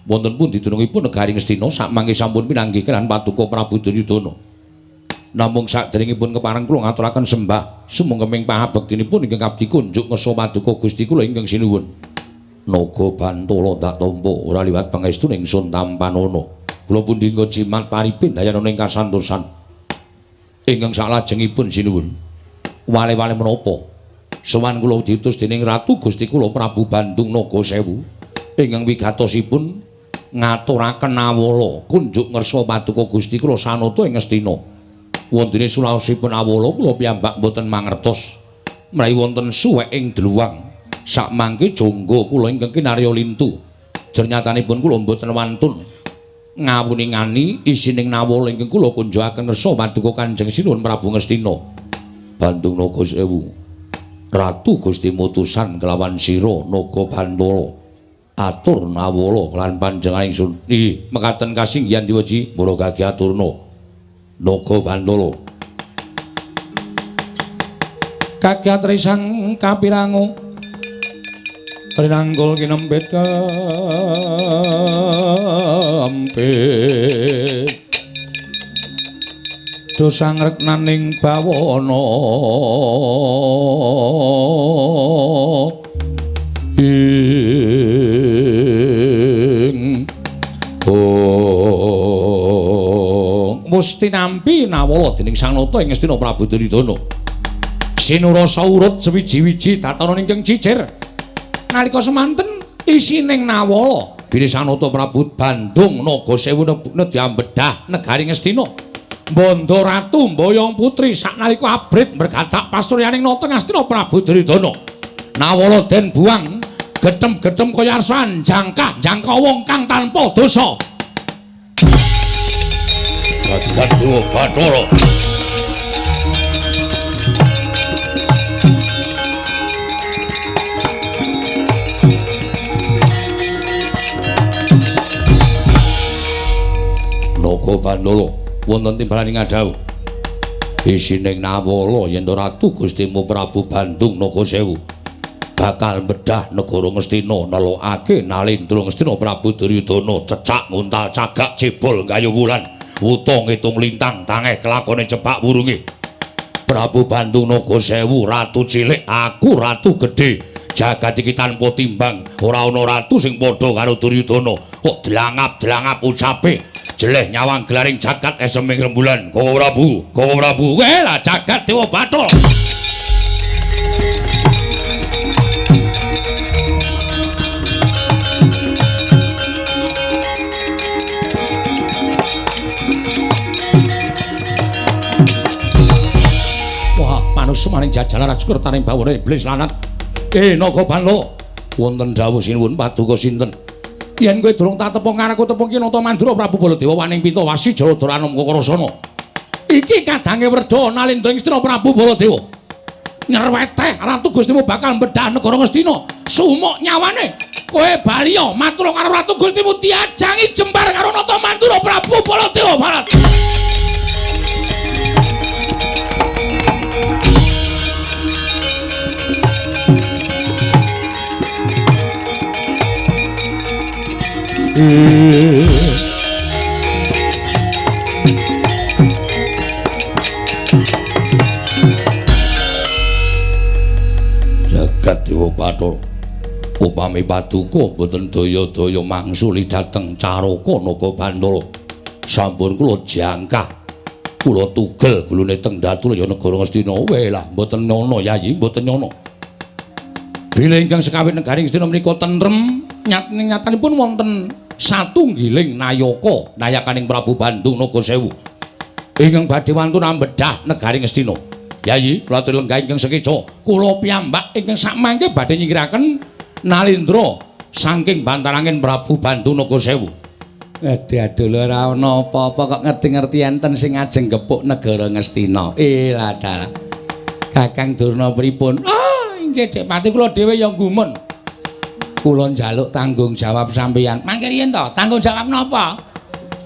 Wonten pundi dunungipun negari Ngastina sakmangke sampun pinanggih kaliyan paduka Prabu Duryudana. Namung saderengipun kepareng kula ngaturaken sembah sumangga pahabektinipun ingkang abdi kunjuk ngersa paduka Gusti kula ingkang sinuwun. Naga Bantala ndak tampa ora liwat pangestu ingsun tampanana. Kula pundi nggo jimat paripin dayanana ing kasantosan. Ingkang saklajengipun sinuwun. Wale-wale menapa? Sowan kula diutus dening Ratu Gusti kula Prabu Bandung Naga Sewu ingkang wigatosipun ngaturaken awala kunjuk ngersa paduka Gusti kula sanata ing Ngastina. Wontene sulaosipun awala kula piyambak mboten mangertos. Menawi wonten suwek ing dluwang sakmangke jangga kula ingkang kinarya lintu. Jernyatanipun kula mboten wantun ngawuningani isining nawala ingkang kula kunjukaken ngersa paduka Kanjeng Sinuwun Prabu Ngastina. Bandung Naga Sewu. Ratu Gusti mutusan kelawan sira Naga Bantala. Atur nawala kelawan panjenengan ingsun. Nggih, mekaten kasinggihan diweji mula kaki aturna. Naga Bantala. Kagiat risang kapirangu rinanggul kinempit kempit dosang reknaning bawana ing musti nampi nawala dening Sang Nata ing Ngastina Prabu Duryudana. Sinurasa urut sewiji-wiji datana ingkang cicir. Nalika semanten isining nawala bilih Sang Nata Prabu Bandung Naga Sewu nedya bedah negari Ngastina. Bandha ratu mboyong putri saknalika abrit mregadak pasuryaning nata Ngastina Prabu Duryudana. Nawala den buang getem-getem kaya arsa jangkah jangka wong kang tanpa dosa. Jagat Dewa Bathara. Naga Bantala wonten timbalan ing ngadhawuh. Isining nawala yen Ratu Gustimu Prabu Bandung Naga Sewu bakal bedah negara Ngastina nelokake Nalindra Ngastina Prabu Duryudana cecak nguntal cagak cebol gayu wulan wuta ngitung lintang tangeh kelakone cepak wurunge. Prabu Bandung Naga Sewu ratu cilik aku ratu gedhe. Jagat iki tanpa timbang ora ana ratu sing padha karo Duryudana. Kok dlangap-dlangap ucape jeleh nyawang gelaring jagat eseming rembulan. Kowe Prabu, kowe Prabu. Weh lah jagat Dewa Bathara. Wah, manungsa maring jajalan rajukertaning bawana iblis lanat. Naga Bantala, wonten dawuh sinuwun paduka sinten? Yen kowe durung tak tepung karo aku tepung ki Nata Mandura Prabu Baladewa waning Pinta Wasi Jaladara Anom Kakarasana. Iki kadange werda Nalindra Ngastina Prabu Baladewa. Nyerweteh Ratu Gustimu bakal bedah negara Ngastina. Sumuk nyawane. Kowe baliya matur karo Ratu Gustimu diajangi jembar karo Nata Mandura Prabu Baladewa Barat. Upami paduka mboten daya-daya mangsuli dhateng Caraka Naga Bantala. Sampun kula jangkah. Kula tugel gulune teng Datulaya negara Ngastina. Weh lah mboten nyono Yayi, mboten nyono. Bilih ingkang sekawit negari Ngastina menika tentrem, nyatanipun wonten satunggiling nayaka, nayakaning Prabu Bandung Naga Sewu. Ingkang badhe wantun ambedah negari Ngastina. Yayi, kula aturi lenggah ingkang sekeca. Kula piyambak ingkang sakmangke badhe nyingkiraken Nalindra saking bantarangin Prabu Bandung Naga Sewu. Aduh aduh lho ora ana apa-apa kok ngerti-ngerti enten sing ajeng gepuk negara Ngastina. Lah dalah. Kakang Durna pripun? Ah, inggih Dik Pati kula dhewe ya gumun. Kula njaluk tanggung jawab sampeyan. Mangke riyen to, tanggung jawab napa?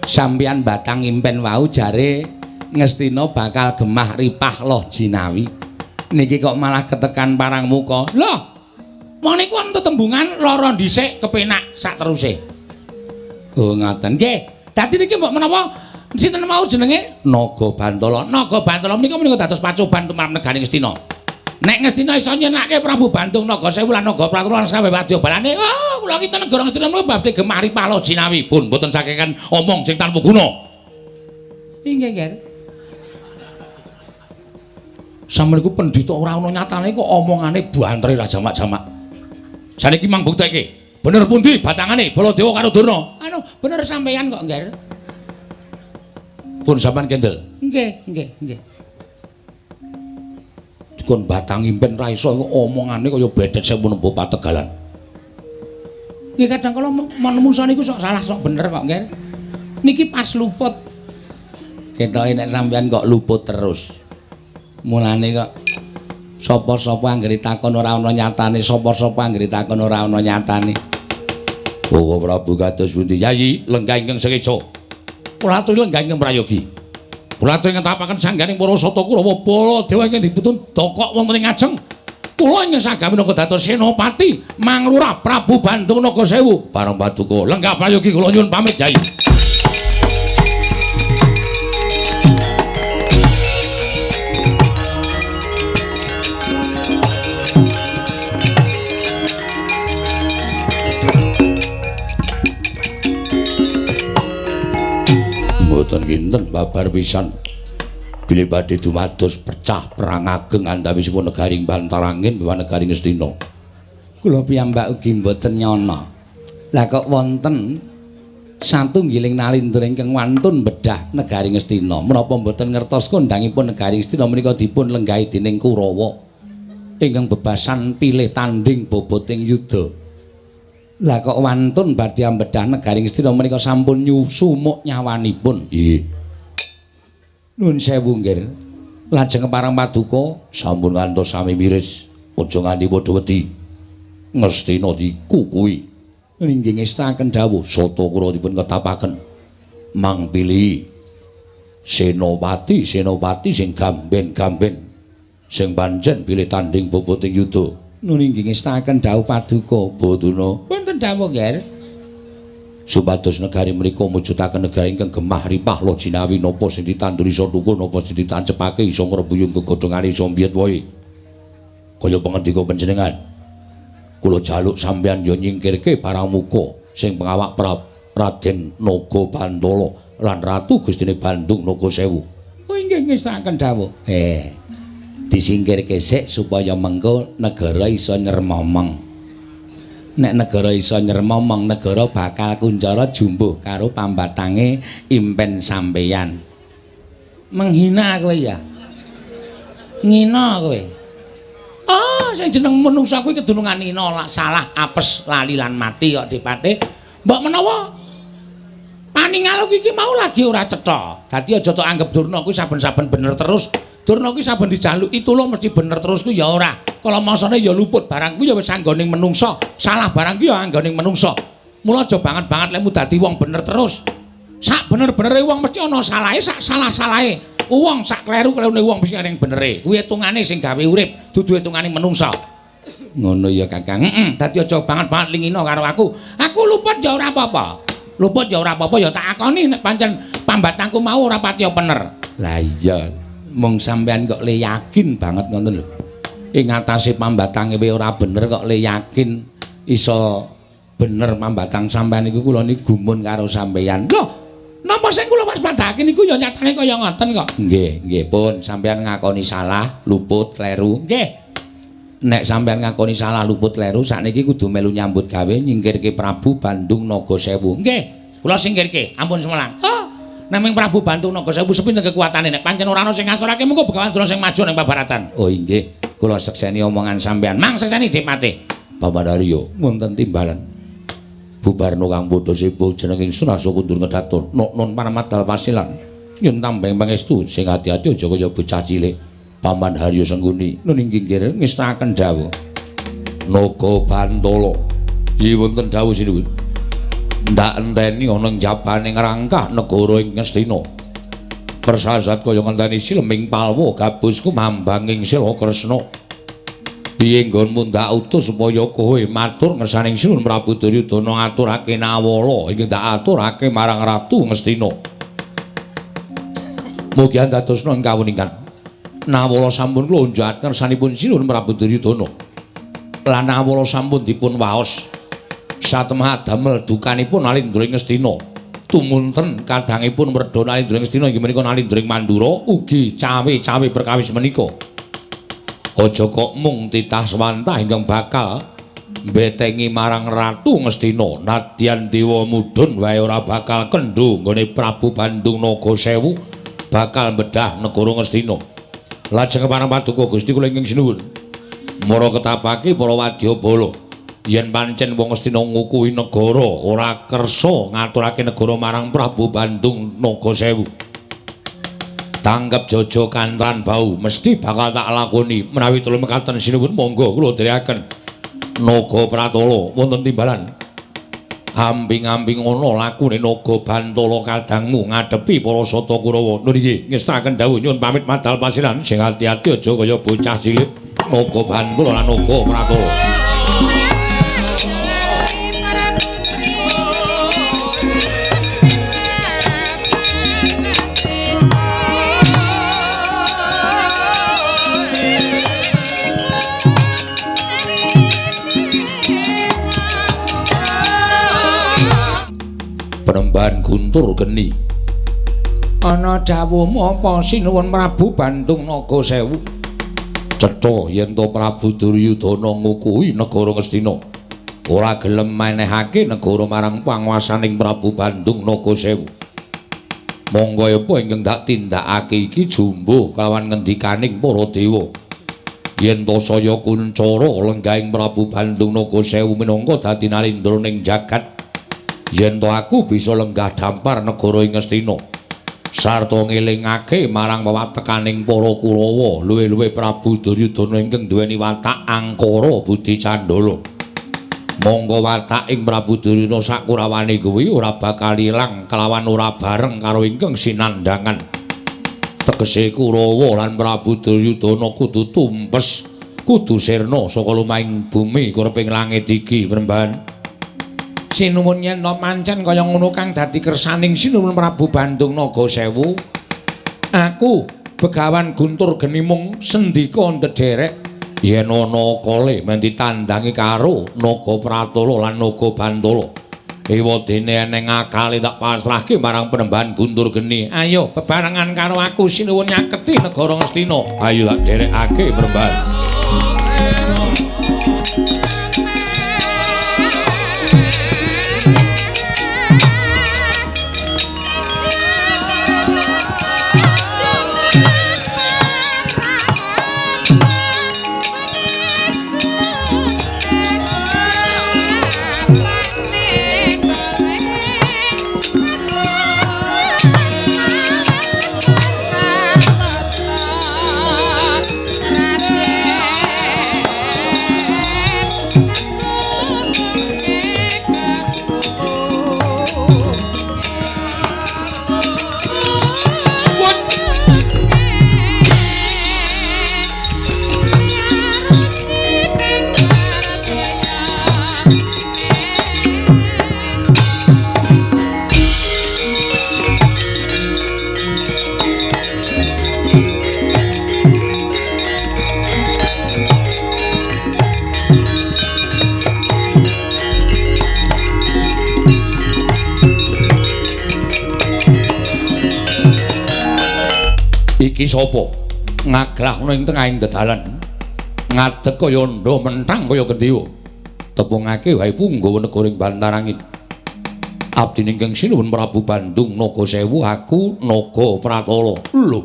Sampeyan batang impen wau jare Ngastina bakal gemah ripah loh jinawi. Niki kok malah ketekan parang muka. Loh, wong niku wonten tetembungan lara dhisik kepenak sak teruse. Oh ngaten. Nggih. Dadi niki mbok menapa sinten mau jenenge? Naga Bantala. Naga Bantala menika menika dados pacoban tumrap negari Ngastina. Nek Ngastina iso nyenake Prabu Bandung Naga Sewu lan Naga Pratula lan saweh wadya balane. Oh, kula kita negara Ngastina menika badhe gemah ripah loh jinawi. Pun mboten sakekan omong sing tanpa guna. Inggih, nggih. Sampeyan iku pendhita ora ana nyatane kok omongane bantere ra jamak-jamak. Saniki mang bukteke. Bener pundi batangane Baladewa karo Durna? Anu, bener sampeyan kok, Ngger. Pun sampean kendel. Nggih, nggih, nggih. Dikon batang impen ra iso omongane kaya bedet sewu nembo pategalan. Nggih kadang kala manungsa niku sok salah sok bener kok, Ngger. Niki pas luput. Ketoke nek sampeyan kok luput terus. Mulane kok sapa-sapa anggere takon ora ana nyatane, sapa-sapa anggere takon ora ana nyatane. Bawa Prabu kados pundi? Yayi, lenggah ingkang sekeca. Kula aturi lenggah ingkang prayogi. Kula aturi ngetapaken sangganing para sata Kurawa Baladewa ingkang diputun dokok wonten ing ngajeng. Kula ingkang sagami naga dados senopati mangrurah Prabu Bandung Naga Sewu. Bareng paduka lenggah prayogi kula nyuwun pamit, Yayi. Mboten kinten babar pisan bilih badhe dumados pecah perang ageng antawisipun negaring Bantarangin miwah negari Ngastina. Kula piyambak ugi mboten nyana. Lah kok wonten satunggiling nalindra ingkang wantun bedah negari Ngastina. Menapa mboten ngertos kondhangipun negari Ngastina menika dipun lenggahi dening Kurawa ingkang bebasan pilih tanding boboting yuda. Lah kok wantun badhe ambedah negari Ngastina menika sampun nyusumuk nyawanipun. Nggih. Nuwun sewu nggih. Lajeng kepareng paduka sampun ngantos sami miris, aja nganti padha wedi. Ngastina dikukuhi. Inggih ngestaken dawuh sata kula dipun ketapaken. Mang pilih senopati, senopati sing gamben-gamben sing pancen pilih tanding boboting yuda. Nun inggih ngestaken dawuh paduka Baduna. Wonten dawuh nggih. Supados negari menika mujudaken negari ingkang gemah ripah loh jinawi napa sing ditandur iso tukul napa sing ditancepake iso ngrebuyung gegodhongane iso mbiyet wohe. Kaya pangendika panjenengan. Kula jaluk sampeyan ya nyingkirke barang muka sing pengawak Raden Naga Bantala lan Ratu Gustine Bandung Naga Sewu. Oh inggih ngestaken dawuh. Disingkirke sik supaya mengko negara iso nyermomong. Nek negara iso nyermomong, negara bakal kuncara jumbuh karo pambatange impen sampeyan. Menghina kowe ya. Ngina kowe. Ah, sing jeneng manungsa kuwi kedunungan ngina, salah, apes, lali lan mati kok Dipate. Mbok menawa paningal iki mau lagi ora cetha. Dadi aja tok anggep Durna kuwi saben-saben bener terus. Durna kuwi saben dijaluki tulung mesti bener terus kuwi ya ora. Kala masane ya luput barang kuwi ya wis anggoning menungsa. Salah barang kuwi ya anggoning menungsa. Mula aja banget-banget lekmu dadi wong bener terus. Sak bener-benere wong mesti ana salahe, sak salah-salahe. Wong sak kleru-klerune wong mesti ana benere. Kuwi hitungane sing gawe urip, dudu hitungane menungsa. Ngono ya Kakang. Heeh, dadi aja banget-banget lingina karo aku. Aku luput ya ora apa-apa. Luput ya ora apa-apa ya tak akoni nek pancen pambatangku mau ora patiya bener. Lah iya. Mung sampean kok le yakin banget ngoten lho. Ing atase pambatange ora bener kok le yakin Iso bener mambatang sampean niku kula niku gumun karo sampean. Lho, napa sing kula waspadake niku ya nyatane kaya ngoten kok. Nggih, nggih pun sampean ngakoni salah, luput, kleru. Nggih. Nek sampean ngakoni salah, luput, kleru, sakniki kudu melu nyambut gawe nyingkirke Prabu Bandung Naga Sewu. Nggih, kula singkirke, ampun sumelang. Ha, naming Prabu Bandung Naga Sewu sepinten kekuatane nek pancen ora ana sing ngasorake mengko Begawan Durna sing maju ning pabaratan. Oh inggih, kula sekseni omongan sampean. Mang sekseni Dipati. Paman Arya wonten timbalan. Bubarno kang padha sibuk jeneng ingsun asa kundur ngedaton. Nok-non paramadal pasilan. Nyun tambeng pangestu sing ati-ati aja kaya bocah cilik. Paman Haryo Sengkuni nun inggih ngestakaken dawuh. Naga Bantala. Nggih wonten dawuh sinuwun. Ndak enteni ana jabane ngrangkah negara ing Ngastina. Persasat kaya ngenteni sileming palwa gabus kumambang ing Sila Kresna. Piye nggonmu ndak utus supaya kowe matur ngersaning Sinuwun Prabu Duryudana ngaturake nawala ingkang ndak aturake marang Ratu Ngastina. Mugi andadosna ing kawuningan. Nawala sampun kula unjukaken ngersanipun Sinuwun Prabu Duryudana. Lan nawala sampun dipun waos. Satemah damel dukanipun Nalindra ing Ngastina. Tumunten kadangipun wredha Nalindra ing Ngastina inggih menika Nalindra ing Mandura ugi cawe-cawe perkawis menika. Aja kok mung titah swantah ingkang bakal mbetengi marang Ratu Ngastina. Nadyan dewa mudhun wae ora bakal kendho nggone Prabu Bandung Naga Sewu bakal bedah negara Ngastina. Lajeng parang paduka Gusti kula ingkang sinuwun. Mara ketapake para wadyabala yen pancen wong Ngastina ngukuhi negara ora kersa ngaturake negara marang Prabu Bandung Naga Sewu. Tangkep jojo kantran bau mesti bakal tak lakoni. Menawi tulung mekaten sinuwun monggo kula dherekaken. Naga Pratala wonten timbalan. Amping-amping ana lakune Naga Bantala kadangmu ngadepi para Sata Kurawa. Nun inggih ngestakaken dawuh nyuwun pamit madal pasiran sing ati-ati aja kaya bocah cilik. Naga Bantala lan Naga Pratala. Penemban Guntur Geni. Ana dawuhmu apa Sinuwun Prabu Bandung Naga Sewu? Cetha yen to Prabu Duryudana ngukuhi negara Ngastina. Ora gelem menehake negara marang panguwasaning Prabu Bandung Naga Sewu. Monggo apa ingkang dak tindakake iki jumbuh kelawan ngendikaning para dewa. Yen to saya kuncara lenggahing Prabu Bandung Naga Sewu minangka dadi narendra ning jagat, yen to aku bisa lenggah dampar negara ing Ngastina sarta ngelingake marang wewatekaning para Kurawa luwih-luwih Prabu Duryudana ingkang duweni watak angkara budi candala. Monggo watak ing Prabu Duryudana sakurawane kuwi ora bakal ilang kelawan ora bareng karo ingkang sinandhangan. Tegese Kurawa lan Prabu Duryudana kudu tumpes, kudu sirna saka lumahing bumi kureping langit iki, Premban. Sinuwun yen to pancen kaya ngono kang dadi kersaning Sinuwun Prabu Bandung Naga Sewu, aku Begawan Guntur Geni mung sendika ndederek yen ana kale men ditandangi karo Naga Pratala lan Naga Bantala. Ewadene eneng akale tak pasrahke marang Penemban Guntur Geni. Ayo bebarengan karo aku Sinuwun nyaketi negara Ngastina. Ayo tak derekake Premban. Iki sapa? Ngaglahna ing tengahing dedalan. Ngadeg kaya ndha menthang kaya gendewa. Tepungake wae punggawa negara ing Bantarangin. Abdi ingkang sinuwun Prabu Bandung Naga Sewu, aku Naga Pratala. Lho,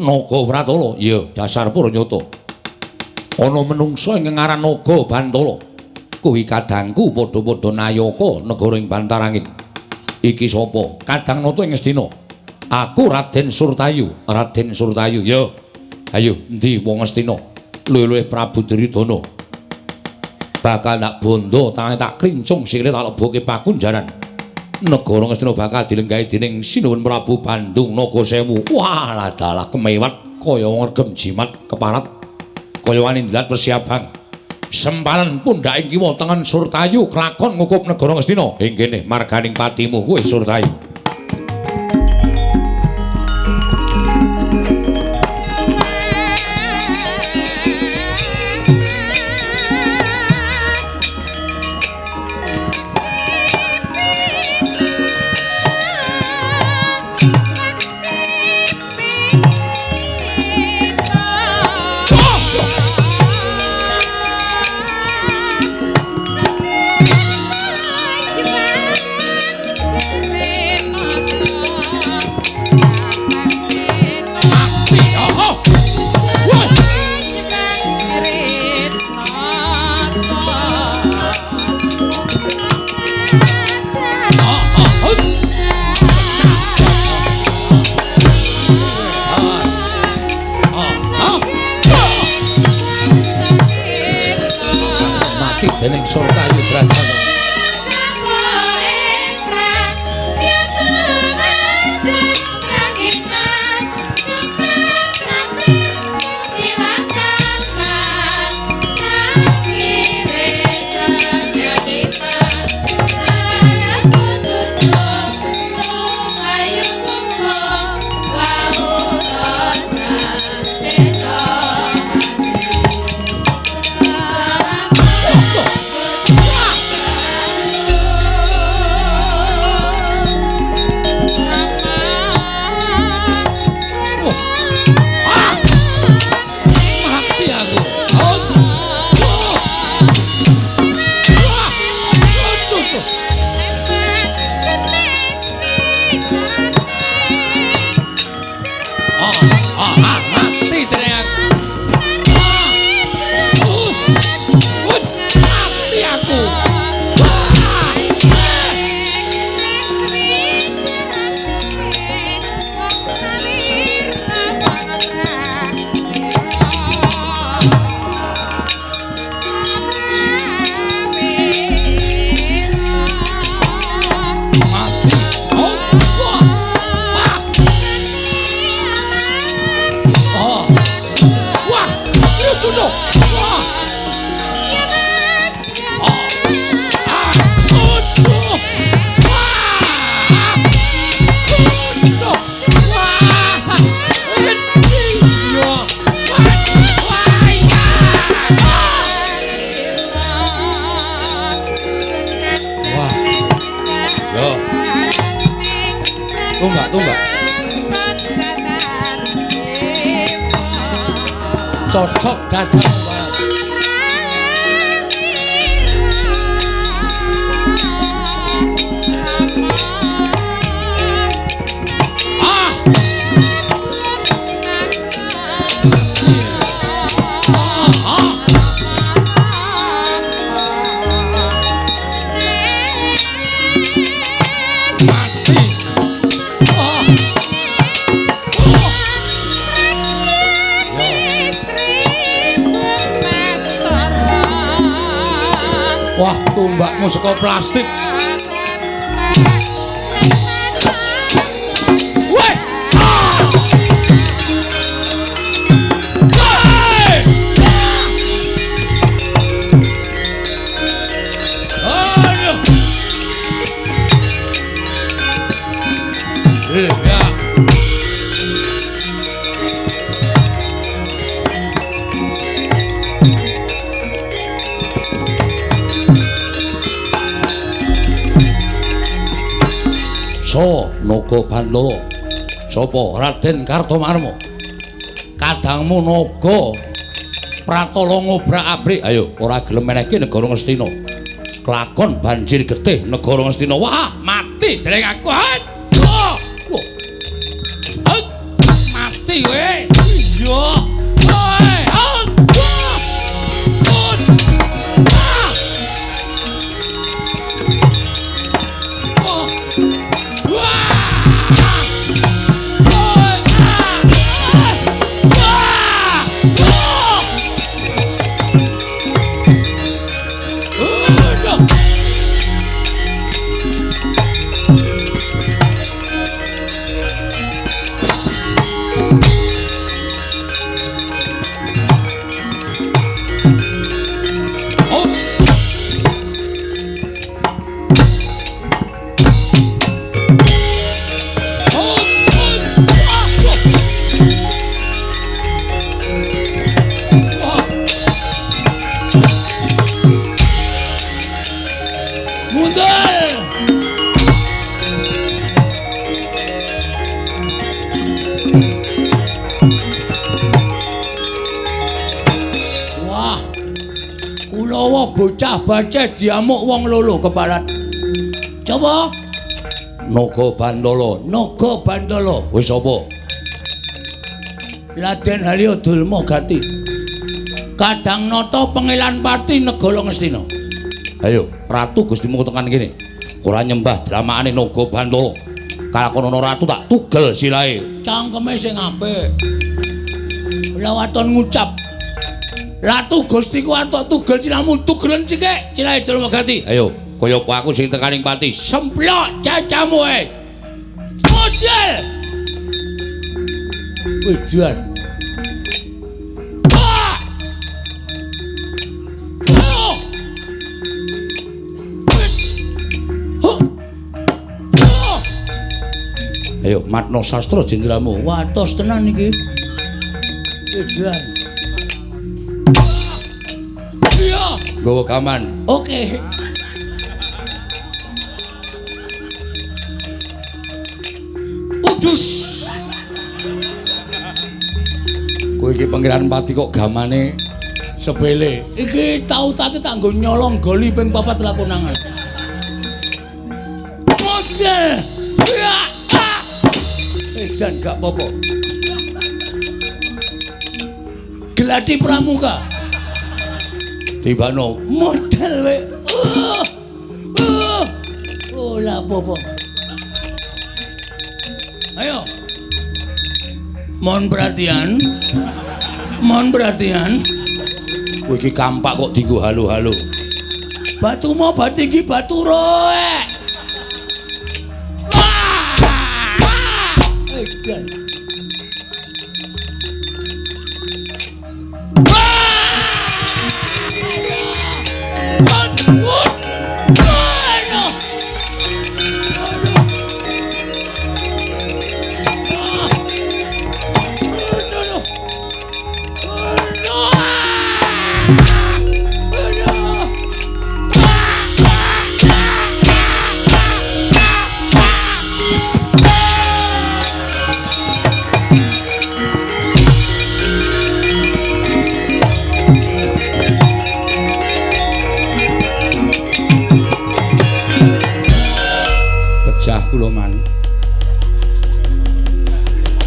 Naga Pratala? Iya, dasar purnyata. Ana menungsa ingkang aran Naga Bantala. Kuwi kadangku padha-padha nayaka negara ing Bantarangin. Iki sapa? Kadang Nata ing Ngastina. Aku Raden Surtayu. Raden Surtayu, ya. Ayo, endi wong Ngastina? Luwih-luwih Prabu Duryudana. Bakal tak bondo, tangane tak krincung, sikile tak lebokke pakunjaran. Negara Ngastina bakal dilenggahi dening Sinuwun Prabu Bandung Naga Sewu. Wah, ladalah kemewat kaya ngregem jimat keparat. Kaya wani ndilat persiabang. Sempalan pundhaking kiwa tengen Surtayu klakon ngukup negara Ngastina. Ing kene marganing patimu kuwi Surtayu. Dening Surtayu Brajana. Cocok dadak. Wah, tumbakmu saka plastik. Weh! Aduh. Ya. So, Naga Bantala. Sapa? Raden Kartomarma. Kadangmu naga Pratala ngobrak-abrik. Ayo, ora gelem menehke negara Ngastina. Kelakon banjir getih negara Ngastina. Wah, mati dereng aku. Aduh. Mati kowe. Iya. Oi, aduh. Bocah baceh diamuk wong loro keparat. Coba Naga Bantala, Naga Bantala. Wis apa? Raden Halya Dulma Gati. Kadang nata pengilan pati negara Ngastina. Ayo, Ratu Gustimu tekan kene. Ora nyembah dramakane Naga Bantala. Kalakon ana ratu tak tugel silahe. Cangkeme sing apik. Lawaton ngucap. Ratu Gustiku antuk tugel silamu tugelen sikik silahe Dulma Gati. Ayo, kaya apa aku sing tekaning pati? Semplok cacamu e. Model. Wedan. Ayo, matno sastra jendramu. Watos tenan iki. Wedan. Nggawa gaman. Oke. Udus. Kowe iki Pangeran Pati kok gamane sepele. Iki tau tate tak nggo nyolong goli ping 4 lakonangan. Model. Edan gak apa-apa. Geladi pramuka. Tibano model we. Oh lah apa-apa. Ayo. Mohon perhatian. Mohon perhatian. Kowe iki kampak kok dienggo halo-halo. Batu mau batinggi batu roek. Wah! Edan.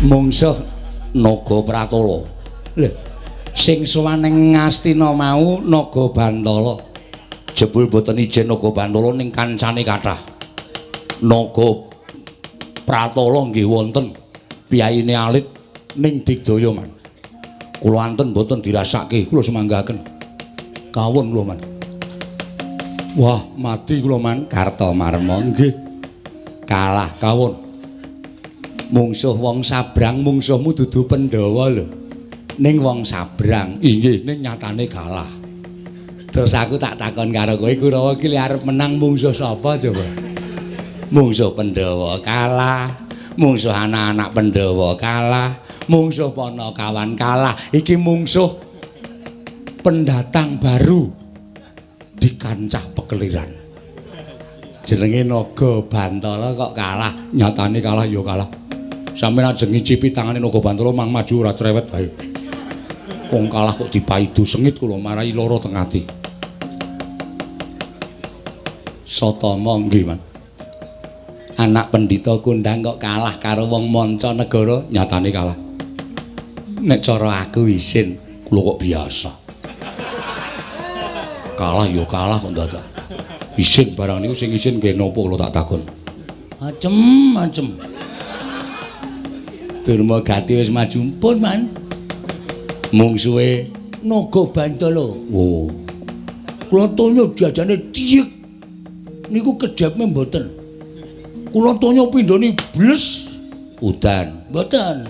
Mungsuh Naga Pratala. Lho, sing sowan ning Ngastina mau Naga Bantala. Jebul boten ijen Naga Bantala ning kancane kathah. Naga Pratala nggih wonten piyayine alit ning digdaya man. Kula anten boten dirasake, kula semanggaken. Kawon kula man. Wah, mati kula man. Kartomarma nggih. Kalah kawon. Mungsuh wong sabrang, mungsuhmu dudu Pandhawa lho. Ning wong sabrang, inggih, ning nyatane kalah. Terus aku tak takon karo kowe, Kurawa iki arep menang mungsuh sapa coba? Mungsuh Pandhawa kalah, mungsuh anak-anak Pandhawa kalah, mungsuh Panakawan kalah. Iki mungsuh pendatang baru di kancah pekeliran. Jenenge Naga Bantala kok kalah, nyatane kalah ya kalah. Sampeyan ajeng ngicipi tangane Naga Bantala mang maju ora cerewet bae. Wong kalah kok dipaidu sengit kula marai lara teng ati. Satama nggih, Man. Anak pendhita kondhang kok kalah karo wong manca negara, nyatane kalah. Nek cara aku isin, kula kok biasa. Kalah ya kalah kok dadak. Isin barang niku sing isin nggih napa kula tak takon. Acem, acem. Durma Gati wis maju pun, Man. Mungsuhe Naga Bantala. Oh. Kula tonya jajane diyek. Niku kedhepe mboten. Kula tonya pindhone bles udan. Mboten.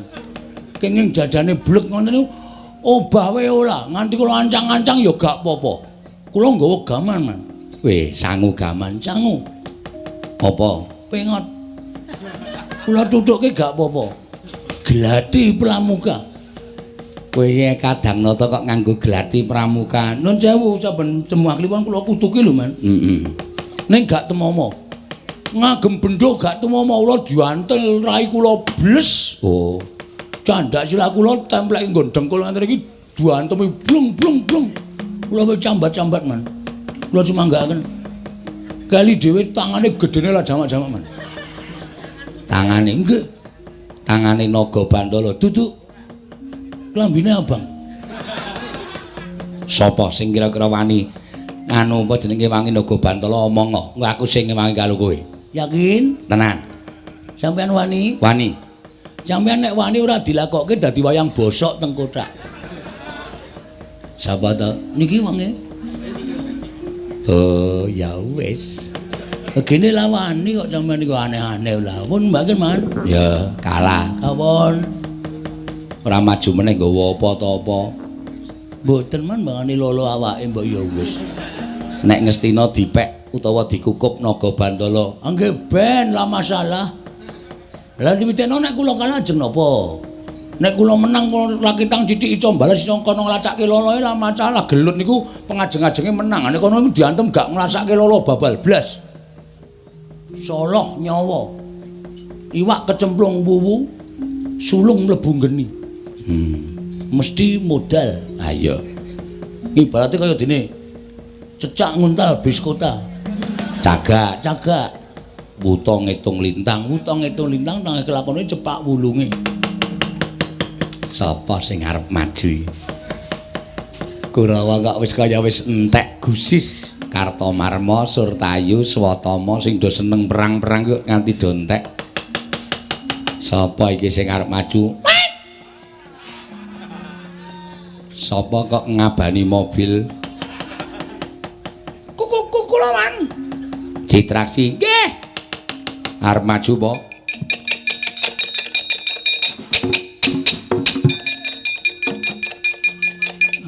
Kenging jajane blek ngoten niku obah wae ora, nganti kula ancang-ancang ya gak apa-apa. Kula nggawa gaman, Man. Weh, sangu gaman, sangu. Apa? Pengot. Kula tutukke gak apa-apa. Glati pramuka. Kowe iki kadang nata kok nganggo glati pramuka. Nun sewu saben jemuah kliwon kula kutuki lho, Man. Heeh. Ning gak tumomo. Ngagem bendho gak tumomo, kula diantel rai kula bles. Oh. Candak sirah kula templeki nggon dengkul ngenten iki diantemi blung blung blung. Kula wis cambat-cambat, Man. Kula cumanggaaken. Kali dhewe tangane gedene lah jamak-jamak, Man. Tangane nggih. Tangane Naga Bantala duduk. Klambine abang. Sapa sing kira-kira wani anu apa jenenge wangi Naga Bantala omong kok. Engko aku sing ngewangi karo kowe. Yakin? Tenan. Sampeyan wani? Wani. Sampeyan nek wani ora dilakokke dadi wayang bosok teng kothak. Sapa to? Niki wonge. Oh, ya wis. Begini lah wani kok sampeyan niku aneh-aneh lah. Pun mbaken, Man. Ya, kalah. Kawon. Ora maju meneh nggawa apa ta apa. Mboten, Man, mbangane lolo awake mbok ya wis. Nek Ngastina dipek utawa dikukup Naga Bantala, nggih ben lah masalah. Lah diwitekno nek kula kalah ajeng napa? Nek kula menang kula lakitang cithik iso bales iso kono nglacake loloe lah masalah. Gelut niku pengajeng-ajenge menang. Nek kono iku diantem gak nglacake lolo babal blas. Soloh nyawa. Iwak kecemplung wuwu, sulung mlebu geni. Mesti modal. Ha iya. Ibarate kaya dene cecak nguntal bis kota. Cagak, cagak. Wuta ngitung lintang, wuta ngitung lintang nang kelakone cepak wulunge. Sapa sing arep maju? Kurawa kok wis kaya wis entek gusis. Kartomarma, Surtayu, Swatama sing do seneng perang-perang kok nganti do entek. Sapa iki sing arep maju? Sapa kok ngabani mobil? Kula, Man. Citraksi. Nggih. Arep maju apa?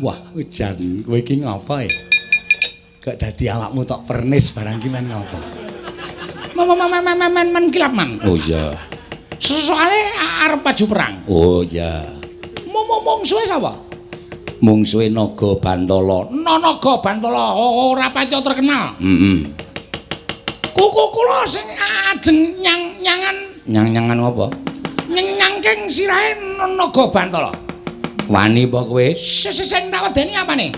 Wah, jan kowe iki ngapa ya? Kok dadi awakmu tok pernis barang ki men ngapa? Men kilap, Man. Oh iya. Soale arep maju perang. Oh iya. Mungsuhe sapa? Mungsuhe Naga Bantala. Naga Bantala ora pati terkenal. Heeh. Kuku kula sing ajeng nyang-nyangan. Nyang-nyangan apa? Nyangking sirahe Naga Bantala. Wani apa kowe? Sing tak wedeni apane?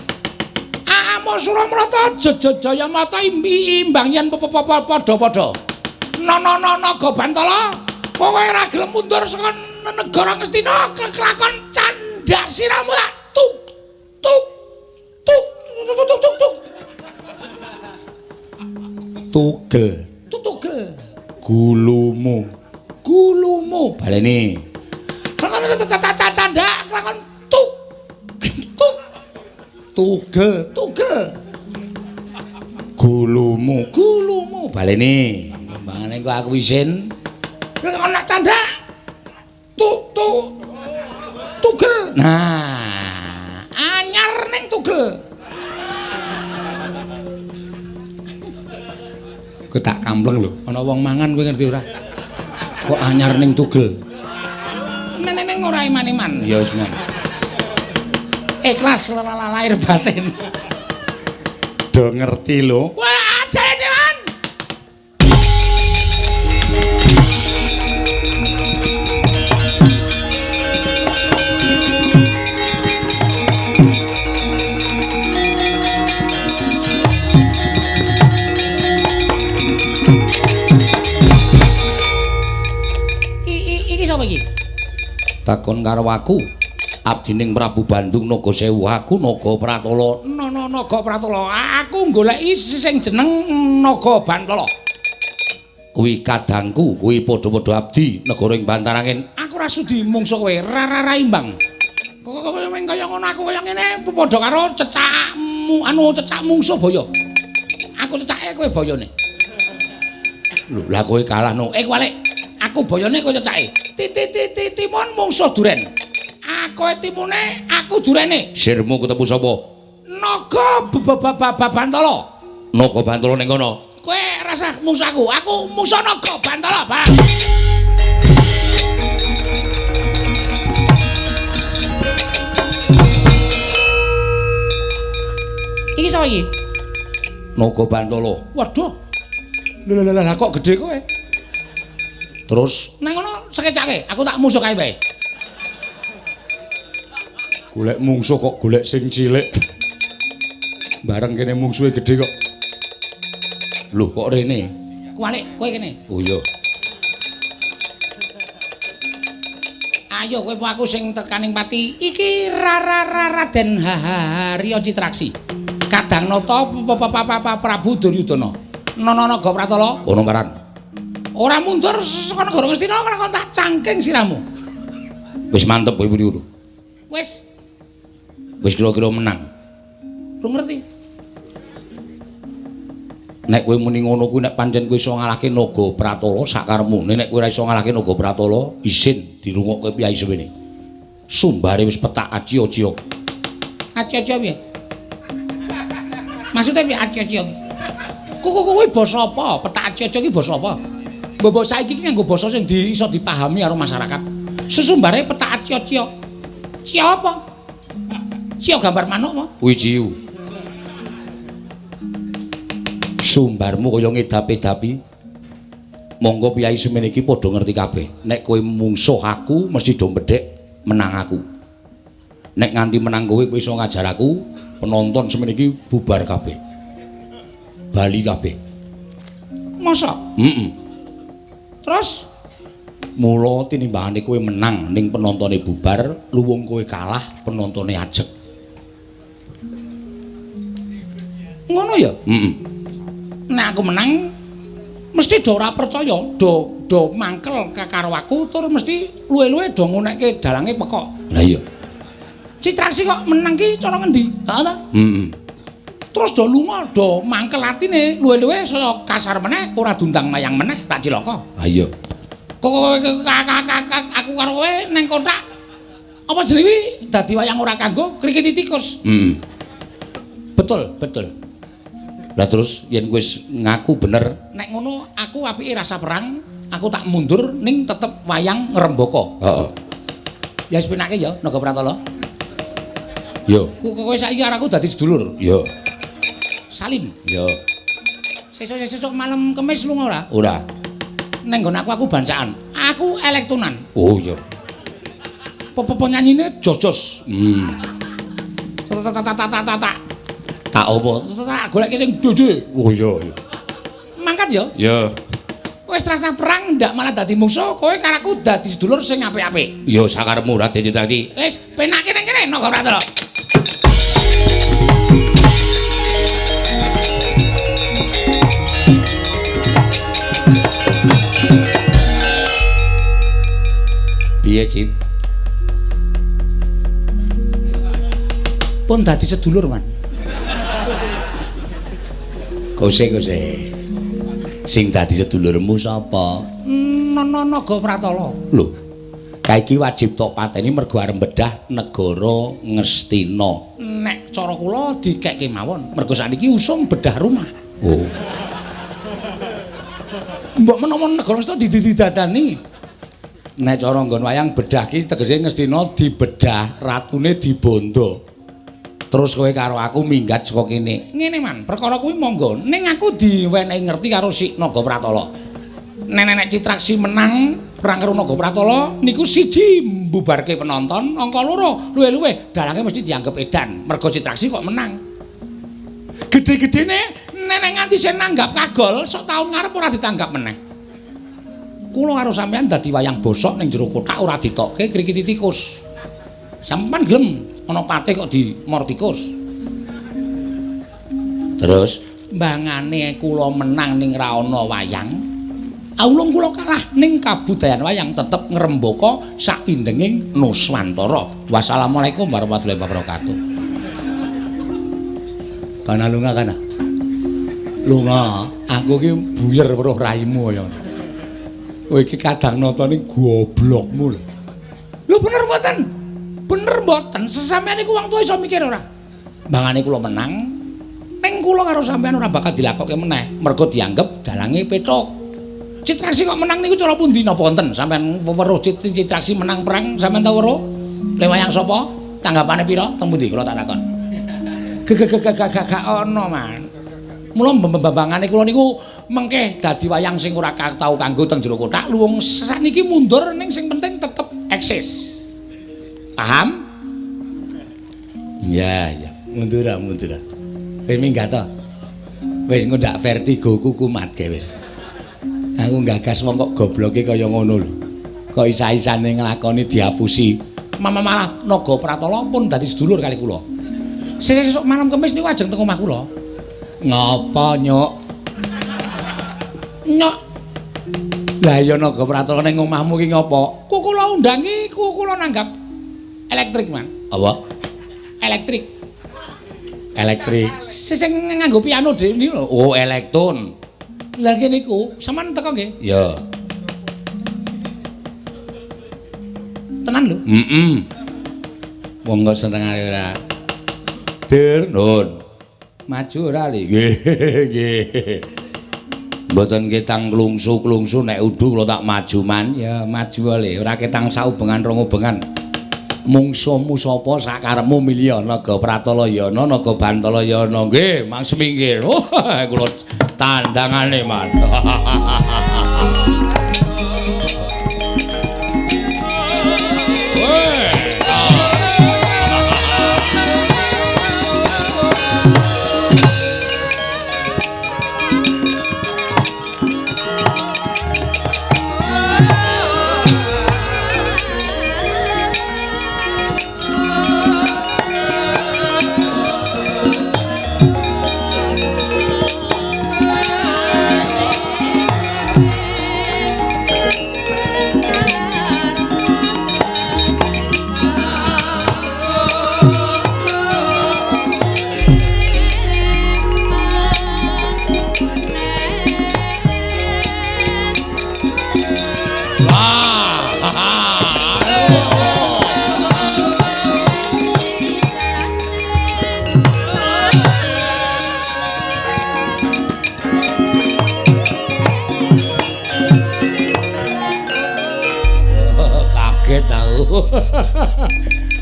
Amo Suramrata Jayamata imbang yen padha-padha. Naga Bantala, kowe ora gelem mundur saka negara Ngastina kelakon candhak siramu tak tuk tuk tuk tuk tuk tuk tuk. Tugel, tugel. Gulumu, gulumu. Baleni. Kelakon candhak kelakon tuk tuk. Tugel, tugel. Gulumu, gulumu. Baleni. Mbangane kok aku isin. Kelakon candhak tuk tuk tugel. Nah, anyar ning tugel. Kowe tak kampleng lho, ana wong mangan kowe ngerti ora? Kok anyar ning tugel. Neneng ora iman-iman. Ya wis, Men. Ikhlas lahir batin. Do ngerti lho. Wah, ajane dewan. Takon karo aku. Abdining Prabu Bandung Naga Sewu, aku Naga Pratala. Nono Naga Pratala, aku goleki sing jeneng Naga Bantala. Kuwi kadangku, kuwi padha-padha abdi negara ing Bantarangin. Aku ora sudi mungsuh kowe, ra imbang. Kok kowe kaya ngono aku kaya ngene padha karo cecakmu, anu cecak mungsuh boyo. Aku cecake kowe boyone. Lho, lah kowe kalah no. Kuwalik. Aku boyone kowe cecake. Ti timun mungsuh duren. Aku timune, aku durene. Sirmu ketemu sapa? Naga Bantala. Naga Bantala ning kono. Kowe rasah mungsuh aku, aku mungsuh Naga Bantala, Bang. Iki sapa iki? Naga Bantala. Waduh. Lho lho lho kok gedhe kowe. Terus nang ngono sekecake, aku tak mungsuh kae wae. Golek mungsuh kok golek sing cilik. Bareng kene mungsuhe gedhe kok. Lho kok rene? Kuwalik kowe kene. Oh iya. Ayo kowe aku sing tekaning pati. Iki Raden Harya Citraksi. Kadang nata Prabu Duryudana. Nono Naga Pratala. Ono karan. Ora mundur saka negara Ngastina ora kon tak cangking siramu. Wis mantep kowe muni. Wis. Wis kira-kira menang. Lu ngerti? Nek kowe muni ngono kuwi nek pancen kowe iso ngalahke Naga Pratala sakarepmu. Nek kowe ora iso ngalahke Naga Pratala, isin dirungokke piyai semene. Sumbare wis petak aci-aci. Aci-aci piye? Maksudnya piye aci-aci? Kuwi basa apa? Petak aci-aci ki basa apa? Mbok saiki ki nganggo basa sing iso dipahami karo masyarakat. Sesumbare petak aci-aci. Cio apa? Cio gambar manuk apa? Kuwi ciu. Sumbarmu kaya ngedapi-dapi. Monggo piyai semene iki padha ngerti kabeh. Nek kowe mungsuh aku mesti do bedhek menang aku. Nek nganti menang kowe kowe iso ngajar aku, penonton semene iki bubar kabeh. Bali kabeh. Mosok? Heeh. Terus mula tinimbangane kowe menang ning penontone bubar, luwung kowe kalah penontone ajeg. Ngono ya? Heeh. Nek aku menang mesti do ora percaya, do mangkel karo aku tur mesti luwe-luwe do ngunekke dalange pekok. Lah iya. Citraksi kok menang ki cara ngendi? Heeh ta? Heeh. Terus do lunga do mangkel atine, luwe-luwe saya kasar meneh, ora diundang mayang meneh, rak cilaka. Ha iya. Kok aku karo kowe neng kothak apa jenenge dadi wayang ora kanggo krikiti tikus. Heeh. Betul, betul. Lah terus yen wis ngaku bener, nek ngono aku apike rasa perang, aku tak mundur ning tetep wayang ngrembaka. Heeh. Ya wis penake ya Naga Pratala. Yo. Kowe saiki karo aku dadi sedulur. Yo. Salim. Yo. Sesuk-sesuk malam Kemis lunga ora? Ora. Neng nggon aku bancaan. Aku elektonan. Oh iya. Penyanyine jos-jos. Tak. Tak apa? Tak goleke sing dede. Oh iya iya. Mangkat ya? Iya. Wis rasa perang ndak malah dadi mungsuh, kowe karo aku dadi sedulur sing apik-apik. Ya sakarepmu Raden Citraksi. Wis penake nang kene Naga Pratala. Piye, Cit? Pun dadi sedulur, Man. Kose. Sing dadi sedulurmu sapa? Nono Naga Pratala. Lho. Kae iki wajib tok pateni mergo arep bedah negara Ngastina. Nek cara kula dikekke mawon, mergo sakniki usum bedah rumah. Oh. Mbok menawa negara Ngastina dididadani. Nek cara nggon wayang bedah ki tegese Ngastina dibedah, ratune dibondo. Terus kowe karo aku minggat saka kene. Ngene Man, perkara kuwi monggo. Ning aku diwenehi ngerti karo si Naga Pratala. Nek Citraksi menang perang karo Naga Pratala niku siji mbubarke penonton, angka loro luwe-luwe dalange mesti dianggep edan. Mergo Citraksi kok menang. Gedhe-gedhene nek nganti sing nanggap kagol, sok taun ngarep ora ditanggap meneh. Kula karo sampean dadi wayang bosok ning jero kothak ora ditokke krikiti tikus. Sampean gelem ana patih kok dimor tikus. Terus mbangane kula menang ning ra ana wayang. Aulung kula kalah ning kabudayan wayang tetep ngrembaka saindenging Nuswantara. Wassalamualaikum warahmatullahi wabarakatuh. Kana lunga kana. Lunga, aku ki buyer weruh raimu ya. Kowe iki kadang nonton goblokmu lho. Lho bener mboten? Bener mboten? Sesampeyan iku wong tuwa iso mikir ora? Mbangane kula menang, ning kula karo sampeyan ora bakal dilakokke meneh, mergo dianggep dalange pethuk. Citraksi kok menang niku cara pundi napa wonten? Sampeyan weruh Citraksi menang perang, sampeyan tau weruh? Le wayang sapa? Tanggapane pira? Teng pundi kula tak takon. Gak ana, Man. Mula mbambangane kula niku mengke dadi wayang sing ora tau kanggo teng jero kothak, luwung sakniki mundur ning sing penting tetep eksis. Paham? Iya, iya. Mundur ah, mundur ah. Wis minggat to. Wis ngundak vertigoku kumat ge wis. Aku nggagas wong kok gobloke kaya ngono lho. Kok isa-isane nglakoni diapusi. Mama malah Naga Pratala pun dadi sedulur kali kula. Sesuk malam Kemis niku ajeng teng omah kula. Ngapa, Nyuk? Nyuk. Lah ya Naga Pratala ning omahmu ki ngapa? Ku kula undangi, ku kula nanggap elektrik, Man. Apa? Elektrik. Elektrik. Sing nganggo piano dhewe niku lho. Oh, elektron. Lah kene niku, sampean teko nggih? Ya. Tenan lho. Heeh. Wong kok senengane ora. Dur, nun. Maju ora li? Nggih, nggih. Mboten ketang klungsu-klungsu nek udu kula tak maju man. Ya maju le, ora ketang saubengan rong ubengan. Mungsuhmu sapa sakarepmu milih Naga Pratala ya ana, Naga Bantala ya ana. Nggih, mang semingkir. Oh, kula tandangane man.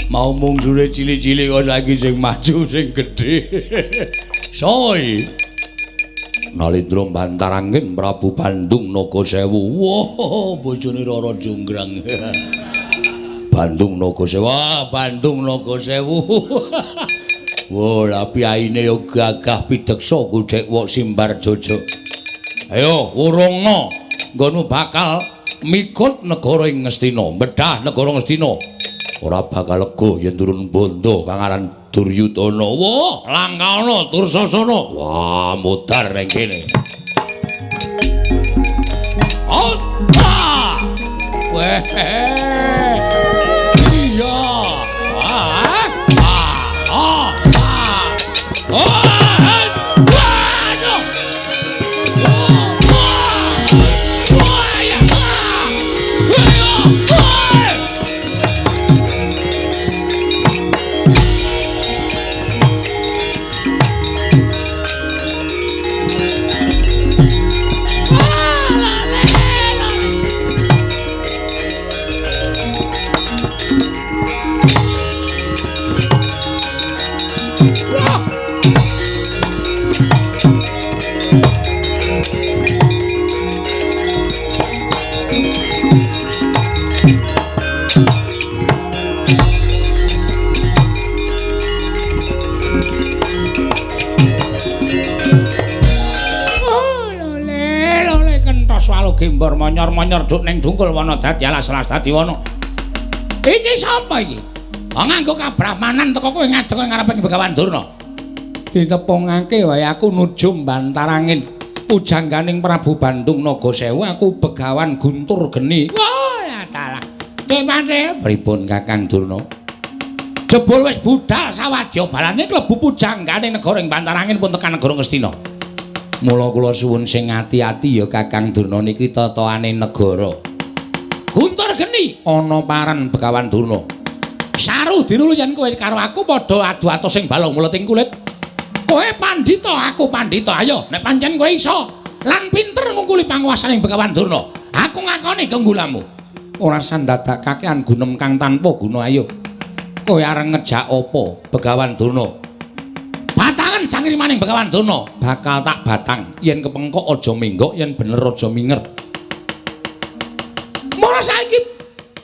Mau mungsune cilik-cilik kok saiki sing maju sing gedhe. Soi. Nalindra bantarangin Prabu Bandung Naga Sewu. Wah, bojone Rara Jonggrang. Bandung Naga Sewu. Wah, Bandung Naga Sewu. Wah, lah piyaine ya gagah pideksa godhek wok simbar jojo. Ayo wurungna nggonmu bakal mikut negara ing Ngastina, bedah negara Ngastina. Ora bakal lega yen turun bondo kang aran Duryudana. Wah, langkana Dursasana. Wah, mudhar ning kene. Ota! Weh. Iya. Ah. Ah. Ah. Ah. gembor monyor-monyor duk ning dungkul wana dadi alas-alas dadi wana. Iki sapa iki? Nganggo kabrahmanan teko kowe ngadeg ing ngareping Begawan Durna. Ditepungake wae aku nujum bantarangin pujangganing Prabu Bandung Nagasewu, aku Begawan Guntur Geni. Wah, ya dalah. Depate pripun Kakang Durna? Jebul wis budal sawadya balane klebu pujangganing negara ing Bantarangin pun tekan negara Ngastina. Mula kula suwun sing ati-ati ya Kakang Durna niki tataane negara. Guntur Geni ana paran Begawan Durna. Saru dinulu yen kowe karo aku padha adu atos sing balung mulut ing kulit. Kowe pandhita, aku pandhita. Ayo nek pancen kowe iso lan pinter ngungkuli panguwasaning Begawan Durna, aku ngakoni keunggulamu. Ora sandadak kakean gunem kang tanpa guna. Ayo. Kowe arep ngejak apa Begawan Durna? Batangan cangkrimaning Begawan Durna, bakal tak batang. Yen kepengkok aja minggok, yen bener aja minger. Mula saiki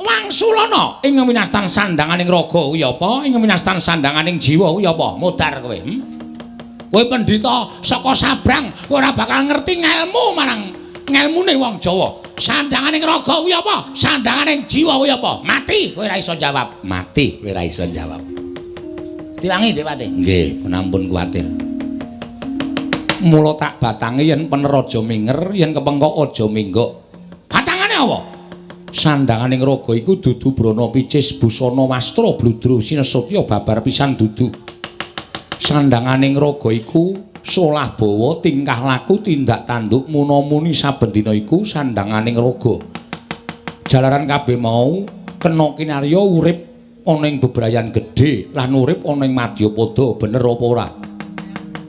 wangsulana ing winastan sandanganing raga kuwi apa? Ing winastan sandanganing jiwa kuwi apa? Modar kowe. Kowe pendhita saka sabrang, kowe ora bakal ngerti ngelmu marang ngelmune wong Jawa. Sandanganing raga kuwi apa? Sandanganing jiwa kuwi apa? Mati kowe ora iso jawab. Mati kowe ora iso jawab. Diwangi Dewate. Nggih, ampun kuwatir. Mula tak batange yen pener aja minger, yen kepengkok aja minggok. Batangane apa? Sandanganing raga iku dudu brana picis busana wastra bludru sinesutya babar pisan dudu. Sandanganing raga iku solah bawa tingkah laku tindak tanduk muna-muni saben dina iku sandanganing raga. Jalaran kabeh mau kena kinarya urip ana ing bebrayan gedhe lan urip ana ing madyapada, bener apa ora?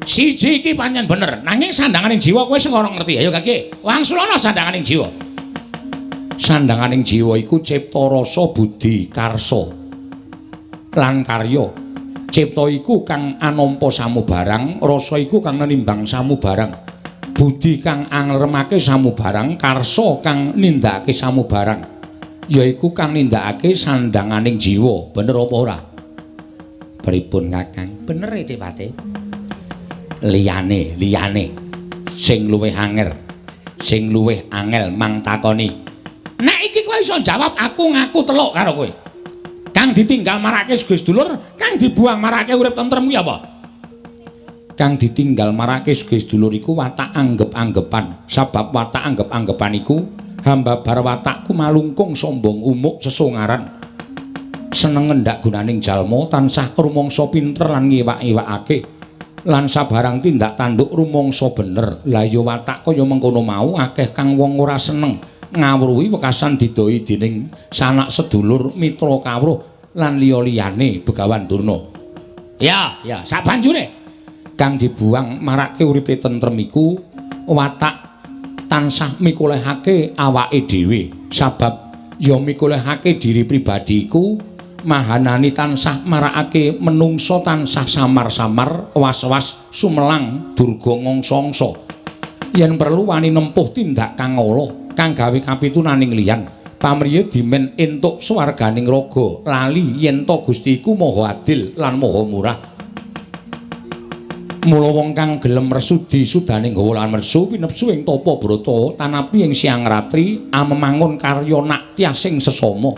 Siji iki pancen bener, nanging sandanganing jiwa kowe sing ora ngerti. Ayo kake, wangsulana sandanganing jiwa. Sandanganing jiwa iku cipta rasa budi karsa lan karya. Cipta iku kang anampa samubarang, rasa iku kang nenimbang samubarang, budi kang angleremake samubarang, karsa kang nindakake samubarang, yaiku kang nindakake sandanganing jiwa. Bener apa ora? Pripun Kakang? Bener e Dewate. Liyane, liyane sing luwih angel, sing luwih angel mang takoni. Nek iki kowe iso jawab, aku ngaku teluk karo kowe. Kang ditinggal marake sugih sedulur, kang dibuang marake urip tentrem kuwi apa? Kang ditinggal marake sugih sedulur iku watak anggep-anggepan. Sabab watak anggep-anggepan iku hambabar watakku malungkung sombong umuk sesongaran. Seneng ngendak gunaning jalma, tansah rumangsa pinter lan ngiwak-iwakake. Lan sabarang tindak tanduk rumangsa bener. Lah ya watak kaya mengkono mau akeh kang wong ora seneng ngawruhi wekasan didoi dening sanak sedulur mitra kawruh lan liya-liyane Begawan Durna. Ya, ya, sabanjure kang dibuang marake uripe tentrem iku watak tansah mikolehake awake dhewe. Sabab ya mikolehake diri pribadi iku mahanani tansah marakake menungsa tansah samar-samar, was-was, sumelang, durga ngongso-ngongso. Yen perlu wani nempuh tindak kang ala kang gawe kapitunaning liyan. Pamriye dimen entuk swarganing raga, lali yen to Gusti iku maha adil lan maha murah. Mula wong kang gelem resudi sudaning gawa lan mersu pinepsu ing tapa brata tanapi ing siang ratri amemangun karya naktyasing sesama.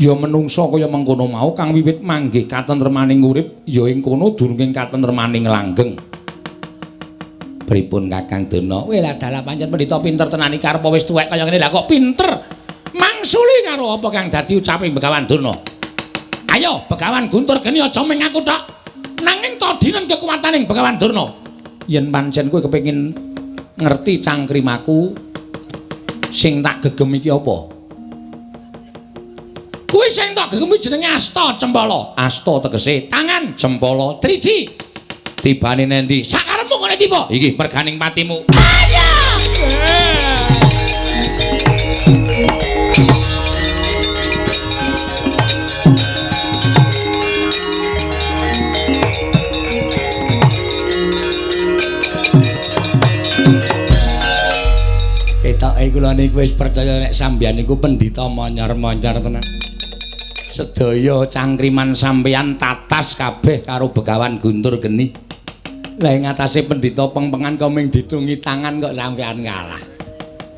Ya menungsa kaya mengkono mau kang wiwit manggih katentremaning urip ya ing kono durunging katentremaning langgeng. Pripun Kakang Durna? Weh lah dalah pancen pendhita pinter tenan iki, arep wis tuwek kaya ngene lah kok pinter. Mangsuli karo apa kang dadi ucaping Begawan Durna? Ayo Begawan Guntur Geni aja mung aku tok. Nanging todinen kekuwataning Begawan Durna. Yen pancen kowe kepengin ngerti cangkrimaku sing tak gegem iki apa? Kuwi sing tak gegem jenenge Asta Cempala. Asta tegese tangan, cempala triji. Tibane nendi? Sakarepmu ngene tiba. Iki merganing patimu. Ayo. Ketoke kula niku wis percaya nek sampeyan niku pendhita monyor-monyor tenan. Sedaya cangkriman sampeyan tatas kabeh karo Begawan Guntur Geni. Lah ing atase pendhita pengpengan kok ming ditungi tangan kok sampeyan kalah.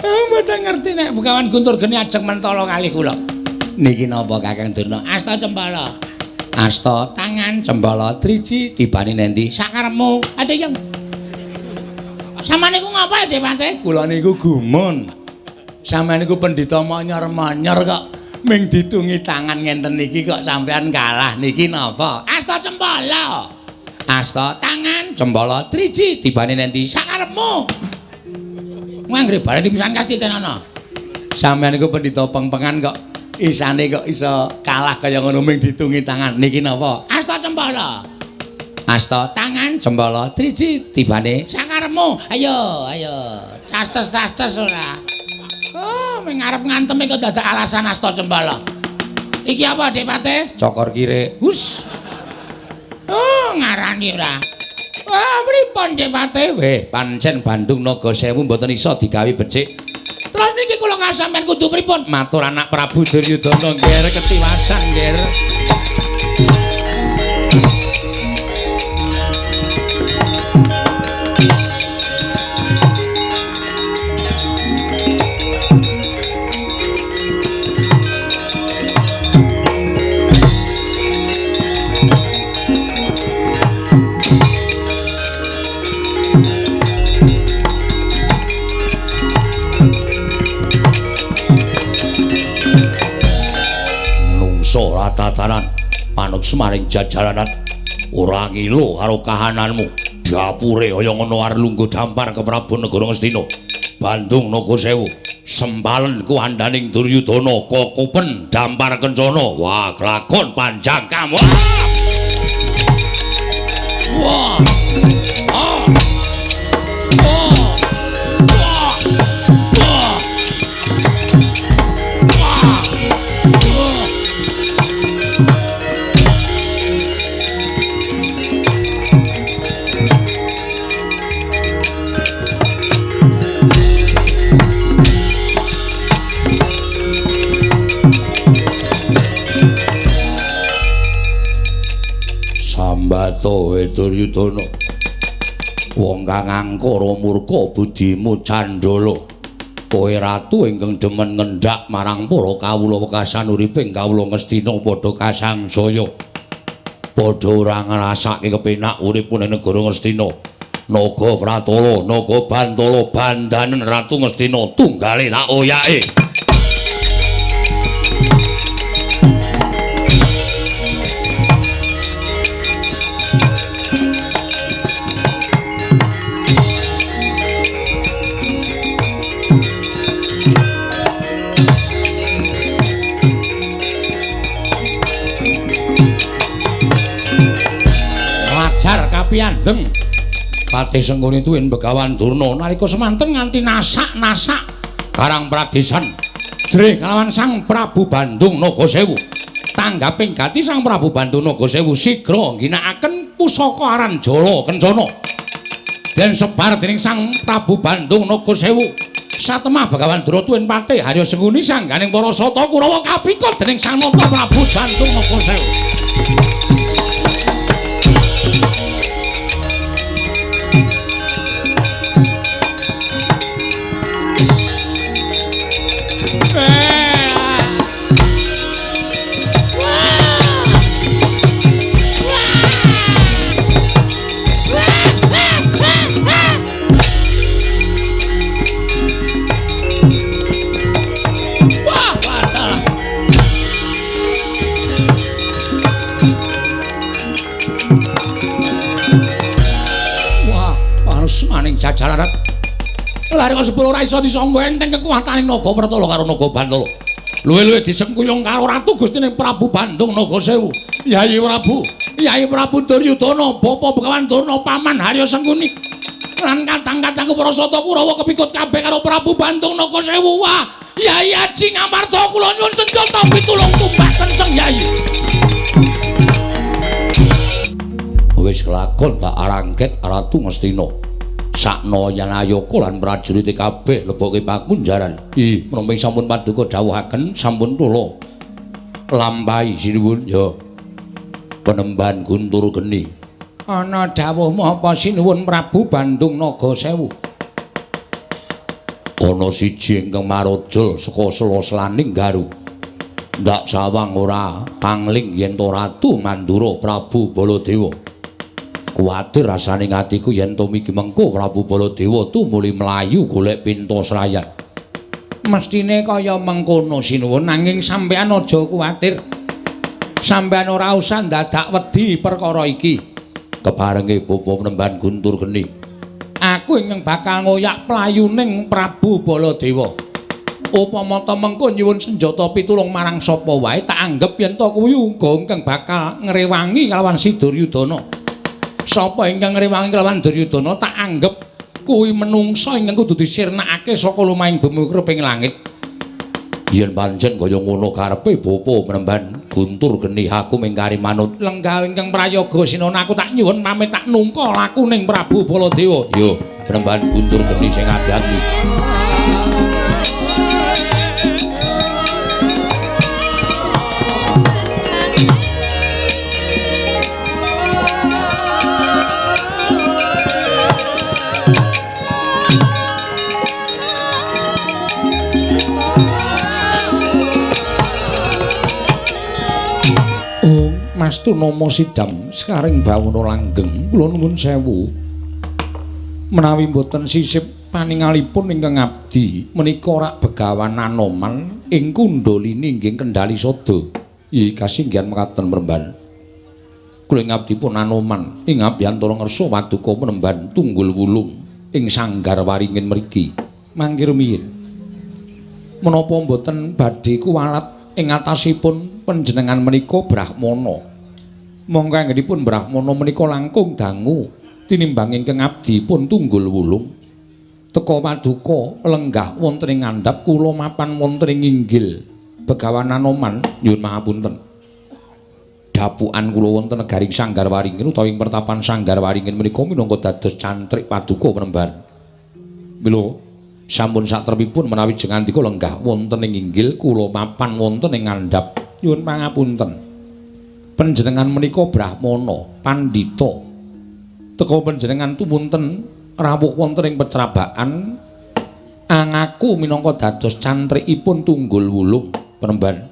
Mboten ngerti nek Begawan Guntur Geni ajeng mentala kalih kula. Niki napa Kakang Durna? Asta cempala. Asta tangan cempala driji tibane nendi? Sakarepmu. Adhe yang. Sampeyan niku ngapa Depate? Kula niku gumun. Sampeyan niku pendhita monyor-monyor kok ming ditungi tangan ngenten niki kok sampeyan kalah. Niki napa? Asta cempala. Asta tangan cempala driji tibane nendi? Sakarepmu. Nganggre bareng pisan kastitenana. Sampeyan niku pendhita peng-pengan kok isane kok iso kalah kaya ngono ming ditungi tangan. Niki napa? Asta cempala. Asta tangan cempala driji tibane sakarepmu. Ayo, ayo. Tastes-tastes ora. Oh, ming arep ngantemi kok dadak alasan asta cempala. Iki apa, Depate? Cokor kire. Hus. Oh, ngarani ora. Wah, pripun Depate? Weh, pancen Bandung Naga Sewu mboten iso digawe becik. Terus niki kula kasampeyan kudu pripun? Matur anak Prabu Duryudana, nger ketiwasan, nger. Tatanan manut semaring jajaranan ora ngilu karo kahananmu dapure kaya ngono arep lungguh dampar ke Prabu Negara Ngastina Bandung Naga Sewu sempalen kuwandaning Duryudana kokopen dampar kencana. Wah, kelakon panjang kamu. Wah. Oh. Oh. Wah. Wah. Wah. Sambato Duryudana, wong kang angkara murka budimu candala, kowe ratu ingkang demen ngendhak marang para kawula wekasan uriping kawula Ngastina padha kasangsaya, padha ora ngrasake kepenak urip ning negara Ngastina. Naga Pratala, Naga Bantala, bandanen Ratu Ngastina tunggale tak oyake. Piandeng Patih Sengkuni tuwin Begawan Durna nalika semanten nganti nasak-nasak Karang Pradesan jrih kalawan Sang Prabu Bandung Naga Sewu. Tanggaping gati Sang Prabu Bandung Naga Sewu sigra ngginakaken pusaka aran Jala Kencana den sebar dening Sang Prabu Bandung Naga Sewu. Satemah Begawan Durna tuwin Patih Harya Sengkuni sangganing para sata Kurawa kapikut dening Sang Nata Prabu Bandung Naga Sewu. Jajararat lare kok sepuluh ora iso disangga enteng kekuatane Naga Pratala karo Naga Bantala. Luwih-luwih disengkuyung karo Ratu Gustine Prabu Bandung Naga Sewu. Yayi Prabu, Yayi Prabu Duryudana, Bapa Begawan Durna, Paman Harya Sengkuni lan kadang-kadangku para sata Kurawa kepikut kabeh karo Prabu Bandung Naga Sewu. Wah, Yayi Aji Ngamarta kula nyuwun senjata pitulung tumbak kenceng Yayi. Wis kelakon tak arangket Ratu Ngastina. Sakna Yanayaka lan prajurite kabeh lebokke pakunjaran. Ih, menapa sampun paduka dawuhaken sampun kula lampahi sinuwun ya. Penemban Guntur Geni. Ana dawuhmu apa sinuwun Prabu Bandung Naga Sewu? Ana siji ingkang marojol saka sela-selaning garu. Ndak sawang ora pangling yen to Ratu Mandura Prabu Baladewa. Kuwatir rasane atiku yen to miki mengko Prabu Baladewa tumuli mlayu golek pinto srayan. Mestine kaya mengkono sinuwun, nanging sampeyan aja kuwatir. Sampeyan ora usah ndadak wedi perkara iki. Keparenge bapa Penemban Guntur Geni, aku ingkang bakal ngoyak playuning Prabu Baladewa. Upama ta mengko nyuwun senjata pitulung marang sapa wae, tak anggep yen ta kuwi uga ingkang bakal ngrewangi kalawan si Duryudana. Sapa ingkang ngrewangi kalawan Duryudana tak anggep kuwi menungsa ingkang kudu disirnakake saka lumahing bumi kreping langit. Yen pancen kaya ngono karepe bapa Penemban Guntur Geni, aku mingkari manut. Lenggah ingkang prayoga sinuwun, aku tak nyuwun pamit tak nungka lakuning Prabu Baladewa. Yo, Penemban Guntur Geni sing ati-ati. Mas Turnomo Sidam sekaring bawana langgeng, kula nuwun sewu menawi mboten sisip paningalipun ingkang abdi menika rak Begawan Anoman ing Kundalini inggih Kendali Sada. Ih, kasinggihan mekaten Penemban. Kula ing abdi pun Anoman ing abiyantara ngersa paduka Penemban Tunggul Wulung ing Sanggar Waringin mriki. Mangke rumiyin menapa mboten badhe kuwalat ing atasipun panjenengan menika Brahmana? Monggo anggenipun Brahmana menika langkung dangu tinimbang ingkang abdi pun Tunggul Wulung. Teka paduka lenggah wonten ing ngandhap, kula mapan wonten ing inggil. Begawan Anoman nyuwun pangapunten. Dapukan kula wonten negaring Sanggar Waringin utawi ing pertapan Sanggar Waringin menika minangka dados cantrik paduka Penemban. Mila sampun satrepipun menawi jengandika lenggah wonten ing inggil, kula mapan wonten ing ngandhap. Nyuwun pangapunten. Panjenengan menika Brahmana, pandhita. Teka panjenengan tumunten rawuh wonten ing pecrabakan angaku minangka dados cantrikipun Tunggul Wulung Penemban.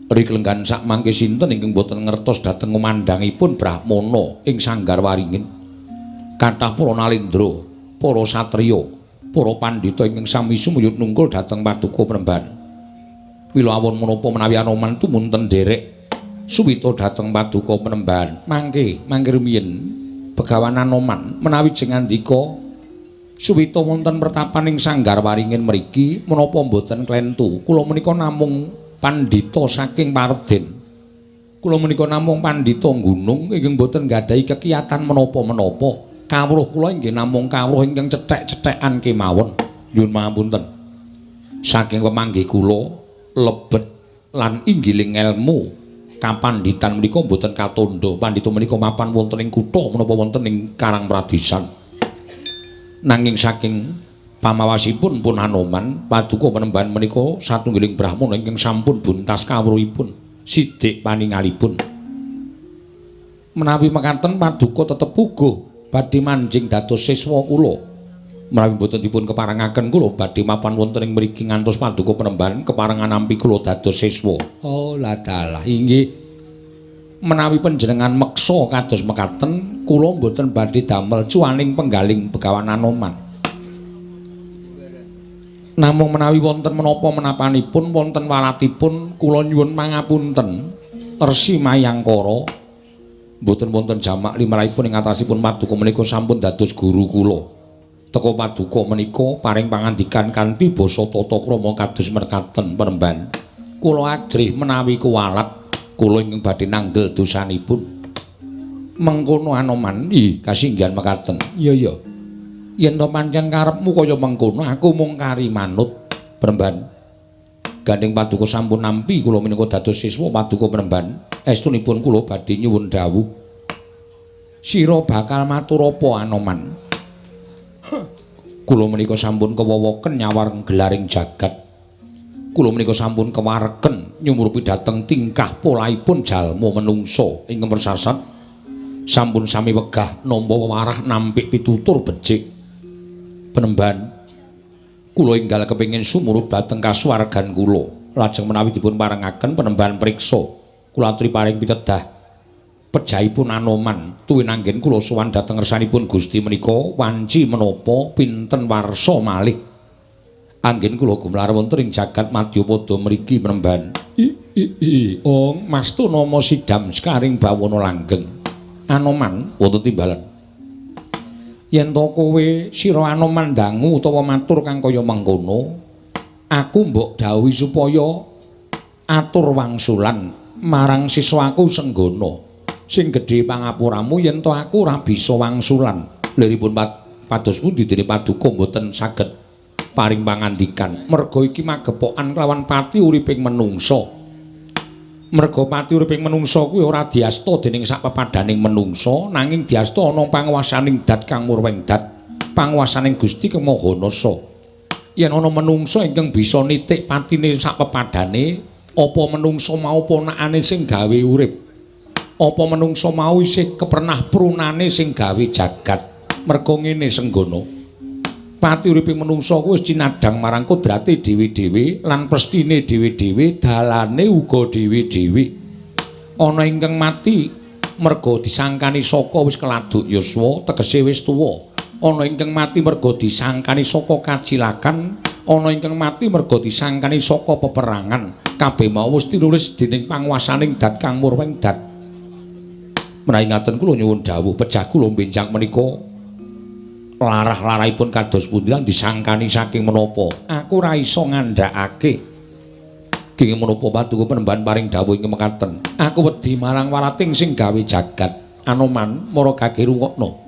Rik lenggan sak mangke sinten ingkang boten ngertos dhateng ngumandhangipun Brahmana ing Sanggar Waringin. Kathah para nalendra, para satriya, para pandhita ingkang sami sumuyut nungkul dhateng paduka Penemban. Mila awon menapa menawi Anoman tumunten nderek suwita dhateng paduka Penemban. Mangke, mangke rumiyin Begawan Anoman menawi jengandika suwita wonten pertapan ing Sanggar Waringin mriki menapa mboten klentu. Kula menika namung pandhita saking Parden. Kula menika namung pandhita gunung ingkang mboten nggadahi kekiyatan menapa-menapa. Kawruh kula inggih namung kawruh ingkang cethek-cethekan kemawon. Nyuwun pangapunten. Saking pemanggih kula lebet lan inggiling elmu kapandhitan menika mboten katandha. Pandhita menika mapan wonten ing kutha menapa wonten ing Karang Pradisan. Nanging saking pamawasipun pun Anoman paduka Penemban menika satunggiling brahmana ingkang sampun buntas kawruhipun sidik paningalipun. Menawi mekaten paduka tetep puguh badhe manjing dados siswa kula. Menawi mboten dipun keparengaken kula badhe mapan wonten ing mriki ngantos paduka Penemban keparengan nampi kula dados siswa. Oh ladalah inggih. Menawi panjenengan meksa kados mekaten kula mboten badhe damel cuaning penggaling Begawan Anoman. Namung menawi wonten menapa menapanipun wonten walatipun kula nyuwun pangapunten Resi Mayangkara. Mboten wonten jamak limrahipun ing atasipun paduka menika sampun dados guru kula. Teka paduka menika paring pangandikan kanthi basa tata krama kados mekaten Penemban. Kula ajrih menawi kuwalat kula ingkang badhe nanggel dosanipun. Mengkono Anoman, ih kasinggihan mekaten. Iya iya. Yen to pancen karepmu kaya mengkono, aku mung kari manut Penemban. Gandeng paduka sampun nampi kula minangka dados siswa paduka Penemban. Estunipun kula badhe nyuwun dawuh. Sira bakal matur apa Anoman? Kula menika sampun kewowoken nyawar gelaring jagat. Kula menika sampun kewareken nyumurupi dhateng tingkah polahipun jalma menungsa ingkang persasat. Sampun sami wegah nampa wewarah nampik pitutur becik. Penemban, Kula enggal kepengin sumurup dhateng kasuwargan kula. Lajeng menawi dipun parengaken penemban priksa, kula aturi paring pitedah pejahipun Anoman tuwin anggen kula sowan dhateng ngersanipun Gusti menika wanci menapa pinten warsa malih. Anggen kula gumelar wonten ing jagat Madyapada mriki penemban. Ong mastu nama Sidam Sekaring Bawana Langgeng. Anoman wonten timbalan. Yen to kowe sira Anoman dangu utawa matur kang kaya mengkono, aku mbok dawuhi supaya atur wangsulan marang siswaku Senggana. Sing gedhe pangapuramu yen to aku ora bisa wangsulan. Liripun pados pundi dene paduka mboten saged paring pangandikan. Merga iki magepokan kelawan pati uriping menungsa. Merga pati uriping menungsa kuwi ora diasta dening sak pepadaning menungsa, nanging diasta ana panguwasaning dat kang murweng dat, panguwasaning Gusti Kang Maha Nasa. Yen ana menungsa ingkang bisa nitik patine sak pepadane, apa menungsa mau ponakane sing gawe urip? Apa menungsa mau isih kepernah prunane sing gawe jagat? Merga ngene Senggana, pati uriping menungsa kuwi wis cinadhang marang kodrate dhewe-dhewe lan prestine dhewe-dhewe, dalane uga dhewe-dhewe. Ana ingkang mati merga disangkani saka wis keladuk yuswa, tegese wis tuwa. Ana ingkang mati merga disangkani saka kacilakan, ana ingkang mati merga disangkani saka peperangan. Kabeh mau wis tinulis dening panguwasaning dat kang murweng dat. Menawi ngaten kula nyuwun dawuh pejah kula benjang menika larah-larahipun kados pundi lan disangkani saking menapa? Aku ora iso ngandhakake. Kenging menapa paduka penemban paring dawuh ing mekaten. Aku wedi marang warating sing gawe jagat. Anoman mara gage rungokno.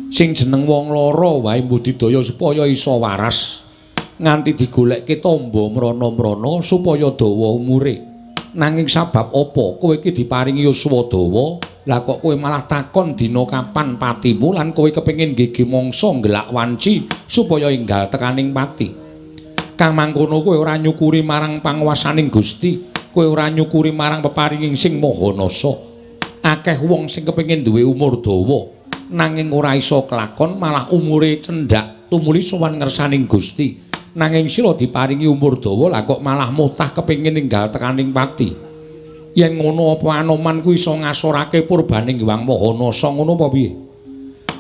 Sing jeneng wong lara wae mbudidaya supaya iso waras. Nganti digolekke tamba mrana-mrana supaya dawa umure. Nanging sabab apa kowe iki diparingi yuswa dawa? Lah kok kowe malah takon dina kapan patimu lan kowe kepengin gege mangsa nggelak wanci supaya enggal tekaning pati. Kang mangkono kowe ora nyukuri marang panguwasaning Gusti, kowe ora nyukuri marang peparinging Sing Maha Nasa. Akeh wong sing kepengin duwe umur dawa nanging ora iso kelakon, malah umure cendhak tumuli sowan ngersaning Gusti. Nanging sira diparingi umur dawa lah kok malah mutah kepengin enggal tekaning pati. Yen ngono apa Anoman kuwi iso ngasorake purbaning Hyang Maha Nasa ngono apa piye?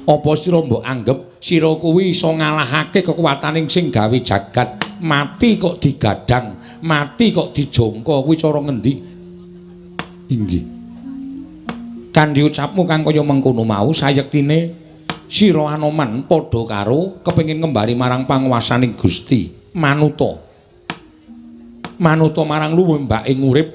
Apa sira mbok anggep sira kuwi iso ngalahake kekuwataning sing gawe jagat? Mati kok digadang, mati kok dijongko, kuwi cara ngendi? Inggih. Kanthi ucapmu kang kaya mengkono mau sayektine sira Anoman padha karo kepengin ngembari marang panguwasaning Gusti. Manuta. Manuta marang luwih ing urip.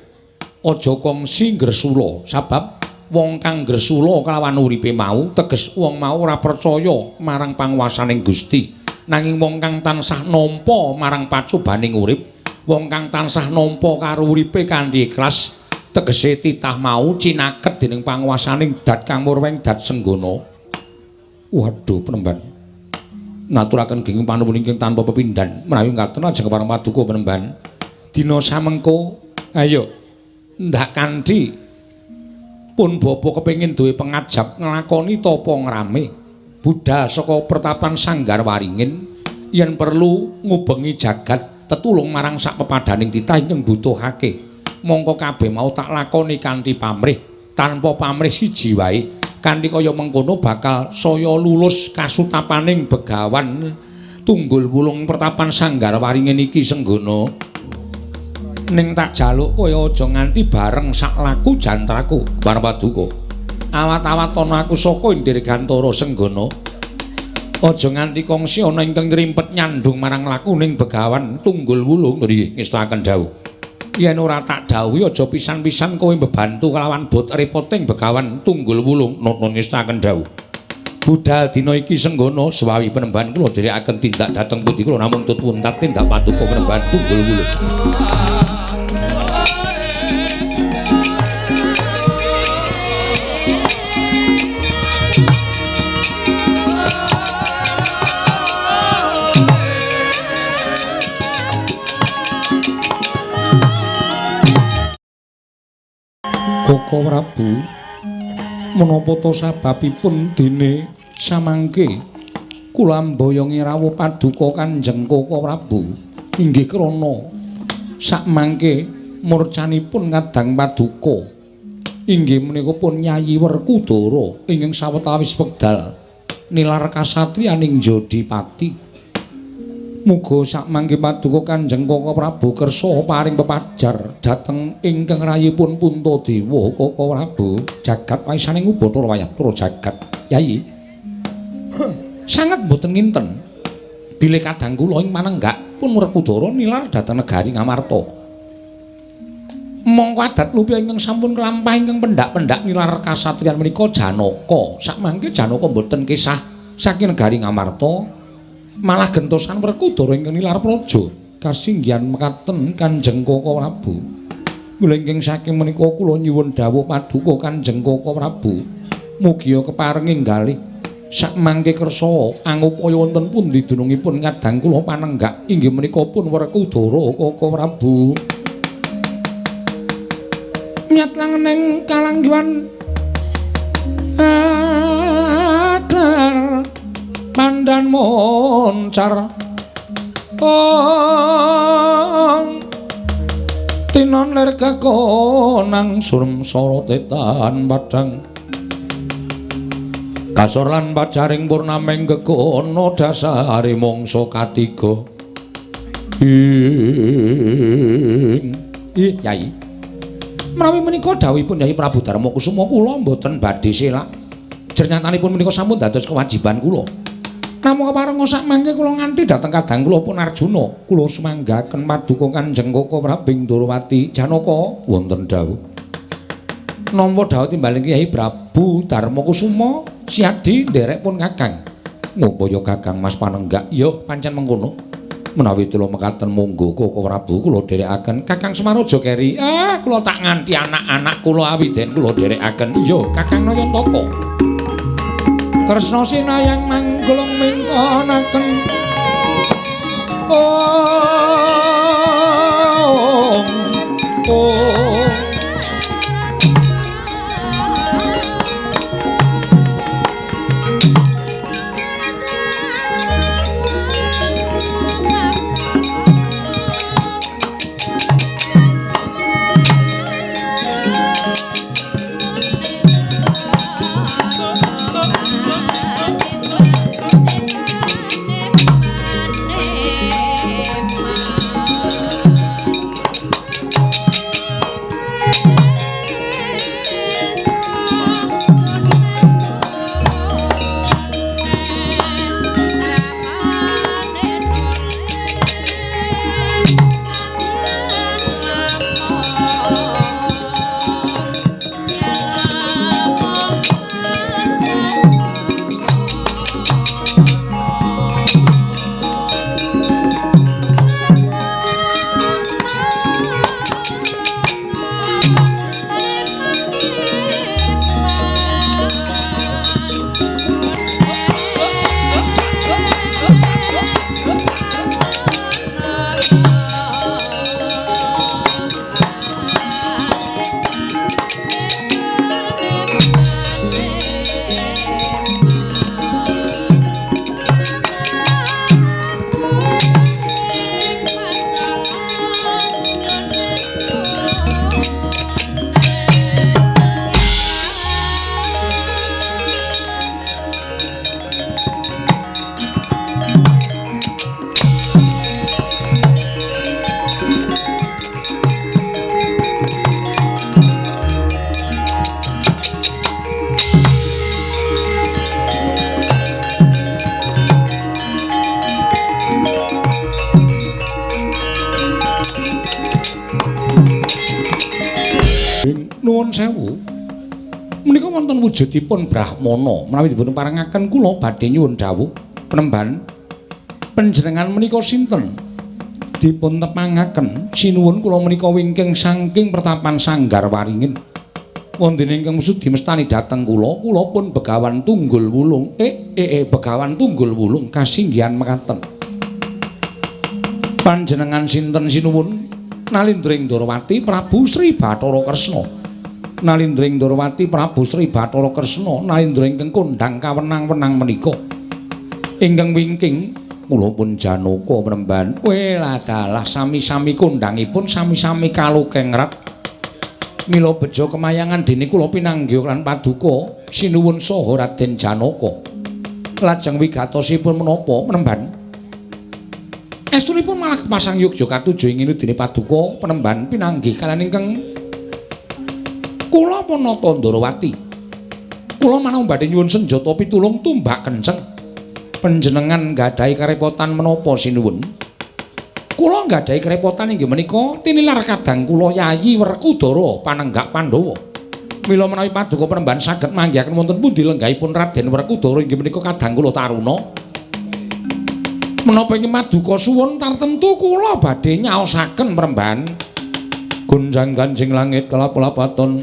Aja kongsi ngresula, sabab wong kang ngresula kelawan uripe mau teges wong mau ora percaya marang panguwasaning Gusti. Nanging wong kang tansah nampa marang pacobaning urip, wong kang tansah nampa karo uripe kanthi ikhlas, tegese titah mau cinaket dening panguwasaning dat kang murweng dat Senggana. Waduh penemban, ngaturaken genging panuwun ingkang tanpa pepindhan. Menawi ngaten lajeng kepareng paduka penemban, dina samengko ayo ndak kanthi pun bapa kepengin duwe pengajap nglakoni tapa ngrame budal saka pertapan Sanggar Waringin yen perlu ngubengi jagat tetulung marang sak pepadaning titah ingkang butuhake. Mongko kabeh mau tak lakoni kanthi pamrih, tanpa pamrih siji wae. Kanthi kaya mengkono bakal saya lulus kasutapaning Begawan Tunggul Wulung pertapan Sanggar Waringin iki Senggana. Ning tak jaluk kowe aja nganti bareng sak laku jantraku marang paduka. Awat-awat ana aku saka Indirgantara Senggana. Aja nganti kongsi ana ingkang ngrimpet nyandung marang lakuning Begawan Tunggul Wulung. Nggih, ngestakaken dawuh. Yen ora tak dawuhi aja pisan-pisan kowe mbebantu kelawan bot repoting Begawan Tunggul Wulung. Nuwun ngestakaken dawuh. Budal dina iki Senggana sewawi penemban kula dherekaken tindak dhateng pundi kula namung tut wuntat tindak paduka penemban Tunggul Wulung. Koko Prabu, menapa ta sababipun dene samangke Kula mboyongi rawuh paduka Kanjeng Koko Prabu inggih krana sakmangke murcanipun kadang paduka inggih menika pun Yayi Werkudara ingkang sawetawis wekdal nilar kasatriyaning Jodipati. Muga sakmangke paduka Kanjeng Koko Prabu kersa paring pepajar dhateng ingkang rayipun Puntadewa Koko Prabu jagat paisaning Ubathara wayah pura jagat. Yayi sanget mboten nginten bilih kadang kula ing manenggak pun Werkudara nilar dhateng negari Ngamarta. Mongko adat lupi ingkang sampun kelampah ingkang pendhak-pendhak nilar kasatriyan menika Janaka. Sakmangke Janaka mboten kisah saking negari Ngamarta, malah gentosan Werkudara ingkang nilar praja. Kasinggihan mekaten Kanjeng Koko Prabu. Mula ingkang saking menika kula nyuwun dawuh paduka Kanjeng Koko Prabu, mugia keparenging galih sakmangke kersa angupaya wonten pundi dunungipun kadang kula panenggak inggih menika pun Werkudara Koko Prabu. Nyat langeneng kalanggiwan adar pandan moncar ong tinon lir kekonang surem sorotetan padang kasor lan pacaring purnameng gegono dasare mangsa katiga. Ing Yai, menawi menika dawuhipun Yai Prabu Darma Kusuma kula mboten badhe selak. Jernyatanipun menika sampun dados kewajiban kula. Namung keparenga sakmangke kula nganti dhateng kadang kula pun Arjuna, kula sumanggaken paduka Kanjeng Koko Prabu Ndorowati Janaka wonten dawuh. Nampa dawuh timbaling Kyai Prabu Darma Kusuma siadi nderek pun Kakang. Ngupaya Kakang Mas panenggak, ya pancen mengkono. Menawi kula mekaten monggo Koko Prabu kula dherekaken. Kakang Semar aja keri. Ah, kula tak nganti anak-anak kula awiden kula dherekaken. Iya, Kakang Nayantaka. Kresna sinayang manggulung mingkonaken. Oh, oh. Nuwun sewu. Menika wonten wujudipun Brahmana. Menawi dipun parengaken kula badhe nyuwun dawuh penemban panjenengan menika sinten? Dipun tepangaken sinuwun kula menika wingking saking pertapan Sanggar Waringin. Wonten ingkang sudi mestani dhateng kula, kula pun Begawan Tunggul Wulung. Begawan Tunggul Wulung kasinggihan mekaten. Panjenengan sinten sinuwun? Nalindring Ndorowati Prabu Sri Bathara Kresna. Nalindring Ndorowati Prabu Sri Bathara Kresna, nalindra ingkang kondhang kawenang-wenang menika. Ingkang wingking kula pun Janaka mremban. Weladalah sami-sami kondhangipun sami-sami kalukengrat. Mila bejo kemayangan dene kula pinanggih lan paduka sinuwun saha Raden Janaka. Lajeng wigatosipun menapa mremban? Estunipun malah kepasang yogya katuju ing dene paduka penemban pinanggih kaliyan ingkang kula Panata Ndarawati. Kula manau badhe nyuwun senjata pitulung tumbak kenceng. Panjenengan nggadahi karepotan menapa sinuwun? Kula nggadahi karepotan inggih menika tinilar kadang kula Yayi Werkudara panenggak Pandhawa. Mila menawi paduka penemban saged manggihaken wonten pundi lenggahipun Raden Werkudara inggih menika kadang kula taruna. Menapa ing paduka suwun tartemtu kula badhe nyaosaken premban. Gonjang-ganjing langit kelap-lapaton.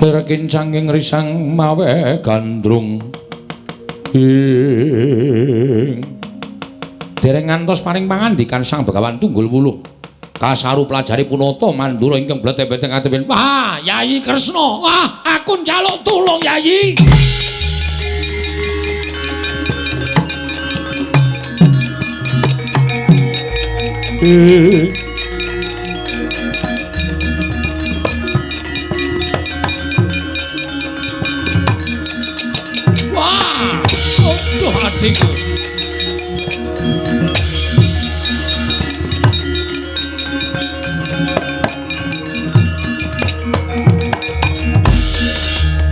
Lir kincanging risang mawe gandrung. Ing dereng ngantos paring pangandikan Sang Begawan Tunggul Wulung. Kasaru pelajari punata Mandura ingkang bleteh-bleteh katepen. Wah, Yayi Kresna, wah, aku njaluk tulung Yayi. Wah, aduh adikku.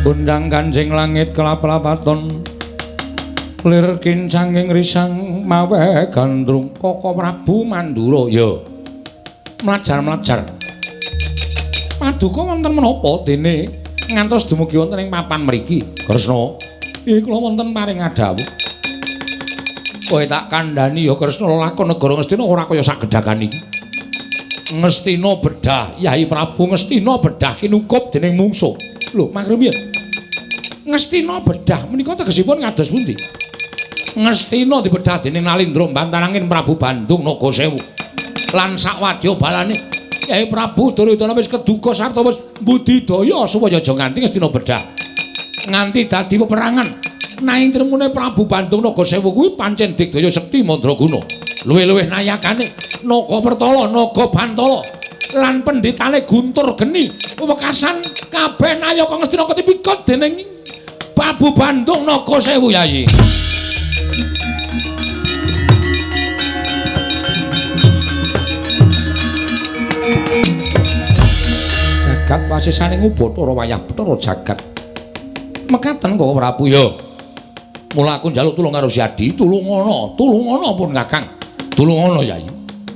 Undang kanjeng langit kelap-lapaton. Lir kincanging risang mawe gandrung. Koko Prabu Mandura ya mlajar-mlajar. Paduka wonten menapa dene ngantos dumugi wonten ing papan mriki? Kresna, iki kula wonten paring adhawuh. Kowe tak kandhani ya Kresna, lakon negara Ngastina ora kaya sak gedhagan iki. Ngastina bedah, Yayi Prabu Ngastina bedah kinukup dening mungsuh. Lho, makrumiyin. Ngastina bedah menika tegesipun ngados pundi? Ngastina dibedah dening Nalindra Bantarangin Prabu Bandung Naga Sewu. Lan sakwadya balane Kyai Prabu Duryudana wis keduga sarta wis budidaya supaya aja nganti Ngastina bedah. Nganti dadi peperangan. Nanging tremune Prabu Bandung Naga Sewu kuwi pancen digdaya sekti mandraguna. Luwih-luwih nayakane Naga Pertala, Naga Bantala lan pendhitane Guntur Geni wekasan kabeh nayaka Ngastina ketipikut dening Prabu Bandung Naga Sewu Yayi. Jagat wasisane ngubathara wayah Bathara jagat. Mekaten kok Prabu ya. Mula aku njaluk tulung karo Siadi, tulungono, tulungono pun Kakang. Tulungono Yayi.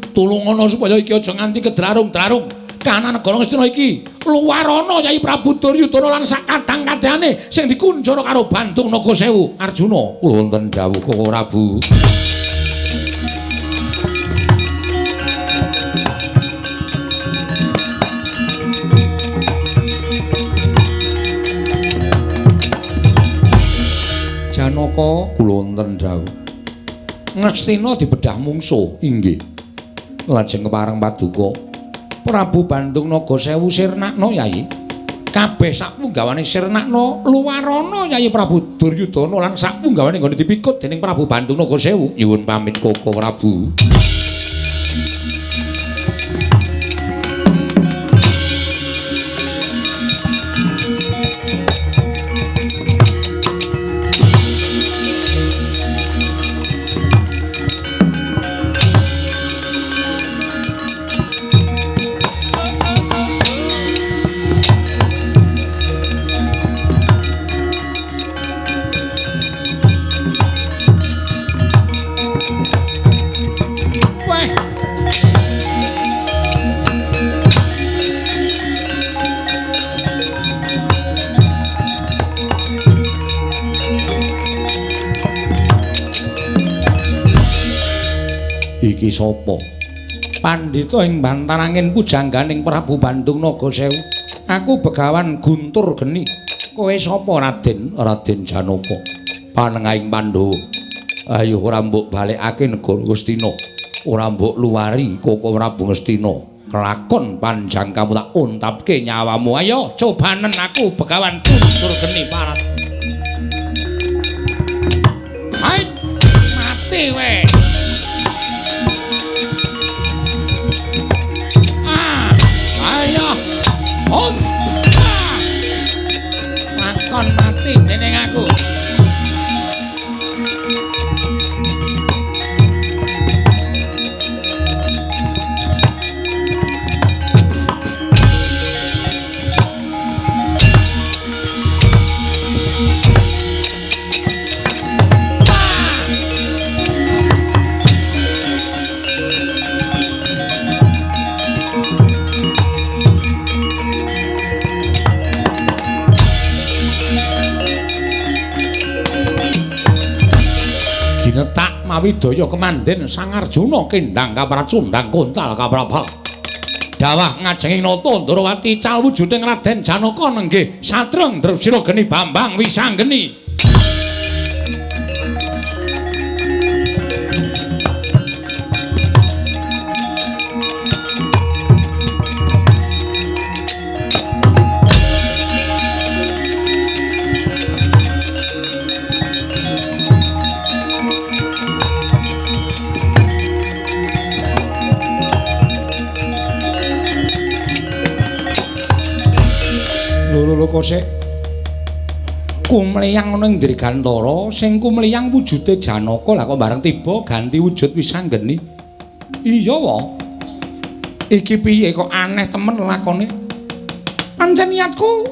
Tulungono supaya iki aja nganti kedrarung-drarung. Kahanan negara Ngastina iki luwarana Yayi Prabu Duryudana lan sakadang-kadhane sing dikunjara karo Bandung Naga Sewu. Arjuna, kula wonten dawuh Koko Prabu. Janaka, kula wonten dawuh. Ngastina dibedah mungsuh. Inggih. Lajeng kepareng paduka Prabu Bandung Naga Sewu sirnakna Yayi. Kabeh sakpunggawane sirnakna luwarana Yayi Prabu Duryudana lan sakpunggawane nggone dipikut dening Prabu Bandung Naga Sewu. Nyuwun pamit Koko Prabu. Iki sapa? Pandhita ing Bantarangin pujangganing Prabu Bandung Naga Sewu. Aku Begawan Guntur Geni. Kowe sapa Raden? Raden Janaka. Panengahing Pandhawa. Ayo ora mbok balekake negara Ngastina. Ora mbok luwari Koko Prabu Ngastina. Kelakon panjang kamu tak untapke nyawamu. Ayo cobanen aku Begawan Guntur Geni parat. Awidaya kemanden Sang Arjuna kendang kapracundang kontal kaprabal. Dawah ngajenging nata Ndrawati cal wujuding Raden Janaka nenggih satreng Drepsila geni Bambang Wisanggeni. Kosek kumliyang ana ing Dirgantara sing kumliyang wujude Janaka lah kok bareng tiba ganti wujud Wisanggeni. Iya wa. Iki piye kok aneh temen lakone. Pancen niatku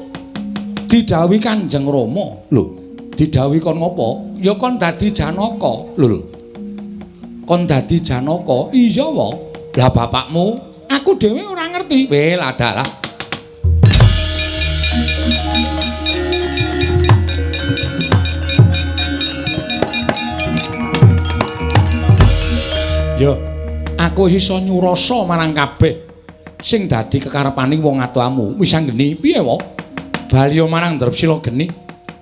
didhawuhi Kanjeng Rama. Lho, didhawuhi kon ngopo? Ya kon dadi Janaka. Lho lho. Kon dadi Janaka? Iya wa. Lah bapakmu aku dhewe ora ngerti. Weh ladalah. Yo, aku iso nyurasa marang kabeh sing dadi kekarepaning wong atuamu. Wisanggeni piye wa? Baliya marang Drepsila geni.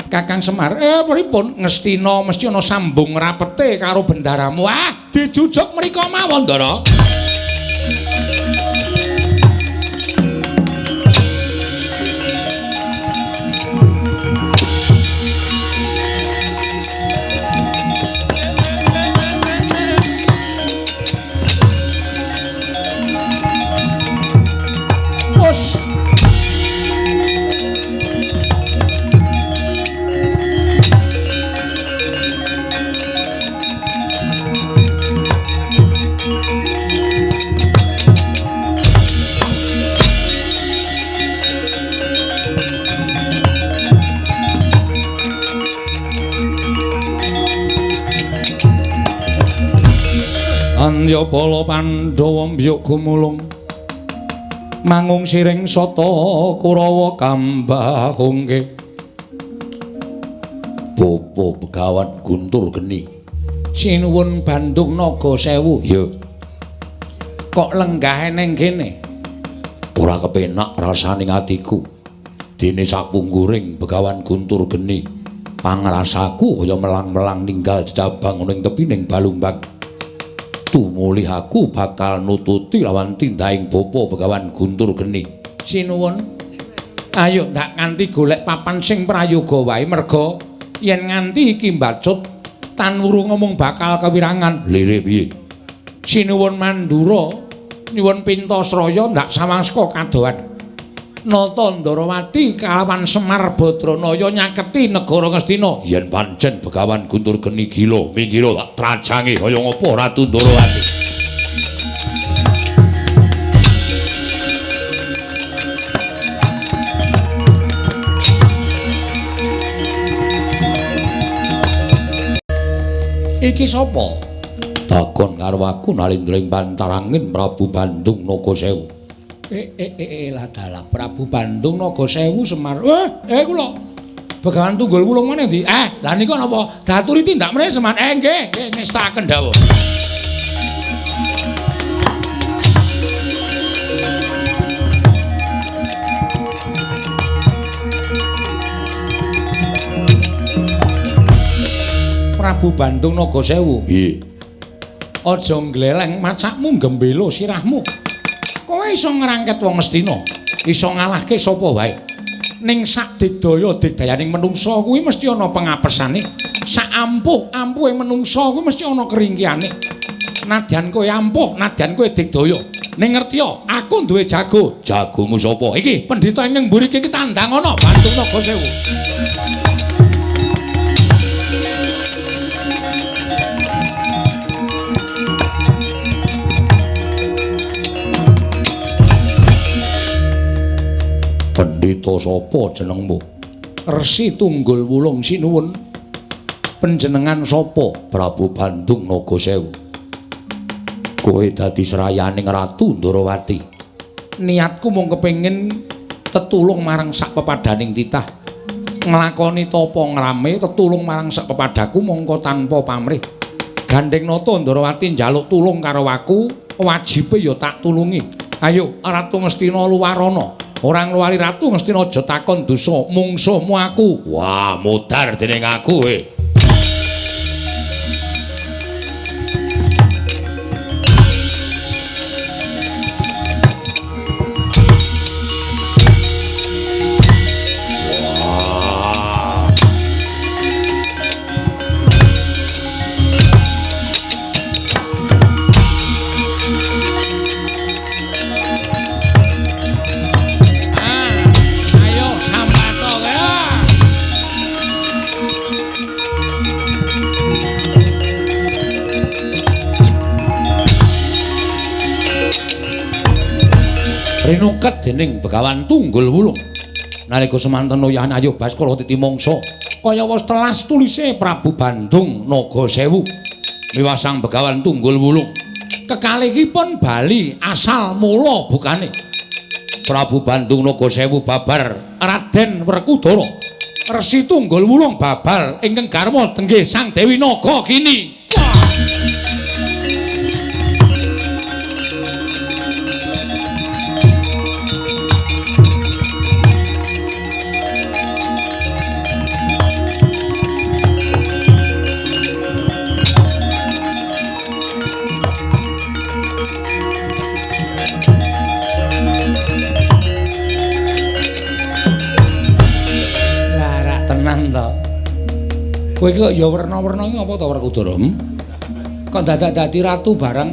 Kakang Semar, pripun Ngastina mesti ana sambung rapete karo bendaramu. Ah, dijujuk mriko mawon, Ndara. Andya bala Pandhawa mbyuk gumulung mangung siring sata Kurawa kambahungke. Bapa Begawan Guntur Geni. Sinuwun Bandung Naga Sewu. Ya. Kok lenggah ning kene? Ora kepenak rasane atiku. Dene sapungguring Begawan Guntur Geni pangrasaku kaya melang-melang ninggal jejabang ning tepining Balumbang. Tumulih aku bakal nututi lawan tindahing Bapa Begawan Guntur Geni. Sinuwun. Ayo ndak nganti golek papan sing prayoga wae merga yen nganti iki mbacut tan wuru ngomong bakal kewirangan. Lire piye? Sinuwun Mandura nyuwun Pintasraya ndak sawang saka kadohan. Nata Ndrawati kalawan Semar Badranaya nyaketi negara Ngastina. Yen pancen Begawan Guntur Geni gila, minggira tak trajange kaya ngapa Ratu Ndrawati. Iki sapa? Takon karo aku nalindra ing pantarangin Prabu Bandung Naga Sewu. Lah dalah Prabu Bandung Naga Sewu Semar. Kula. Begawan Tunggul Wulung meneh ndi? Lah nika napa? Daturi tindak mrene Semar. Nggih, nggih ngestakaken dawuh. Prabu Bandung Naga Sewu. Nggih. Aja ngleleng macakmu gembelo sirahmu. Kowe iso ngrangket wong Ngastina, iso ngalahke sapa wae. Ning sak digdaya digdayaning menungsa kuwi mesti ana pengapesane. Sak ampuh-ampuhe menungsa kuwi mesti ana keringkihane. Nadyan kowe ampuh, nadyan kowe digdaya. Ning ngertiya, aku duwe jago. Jagomu sapa? Iki pendhita ing mburi iki tandang ana Bandung Naga Sewu. Pendhita sapa jenengmu? Resi Tunggul Wulung sinuwun. Panjenengan sapa? Prabu Bandung Naga Sewu. Kowe dadi srayaning Ratu Ndrawati. Niatku mung kepengin tetulung marang sak pepadaning titah. Nglakoni tapa ngrame tetulung marang sak pepadaku mongko tanpa pamrih. Gandeng Nata Ndrawati njaluk tulung karo aku, wajibe ya tak tulungi. Ayo Ratu Ngastina luwarana. Ora ngluwari Ratu Ngastina aja takon dosa mungsuhmu aku. Wah, modar dening aku eh. Rinuket dening Begawan Tunggul Wulung. Nalika semanten uyahan ayo Baskara titi mangsa kaya wis telas tulise Prabu Bandung Naga Sewu. Miwah Sang Begawan Tunggul Wulung. Kekalihipun bali asal mula bukane. Prabu Bandung Naga Sewu babar Raden Werkudara. Resi Tunggul Wulung babar ingkang garwa tenggih Sang Dewi Nagagini. Kowe iki kok ya werna-werna iki apa to Werkudara? Kok dadak dadi ratu barang?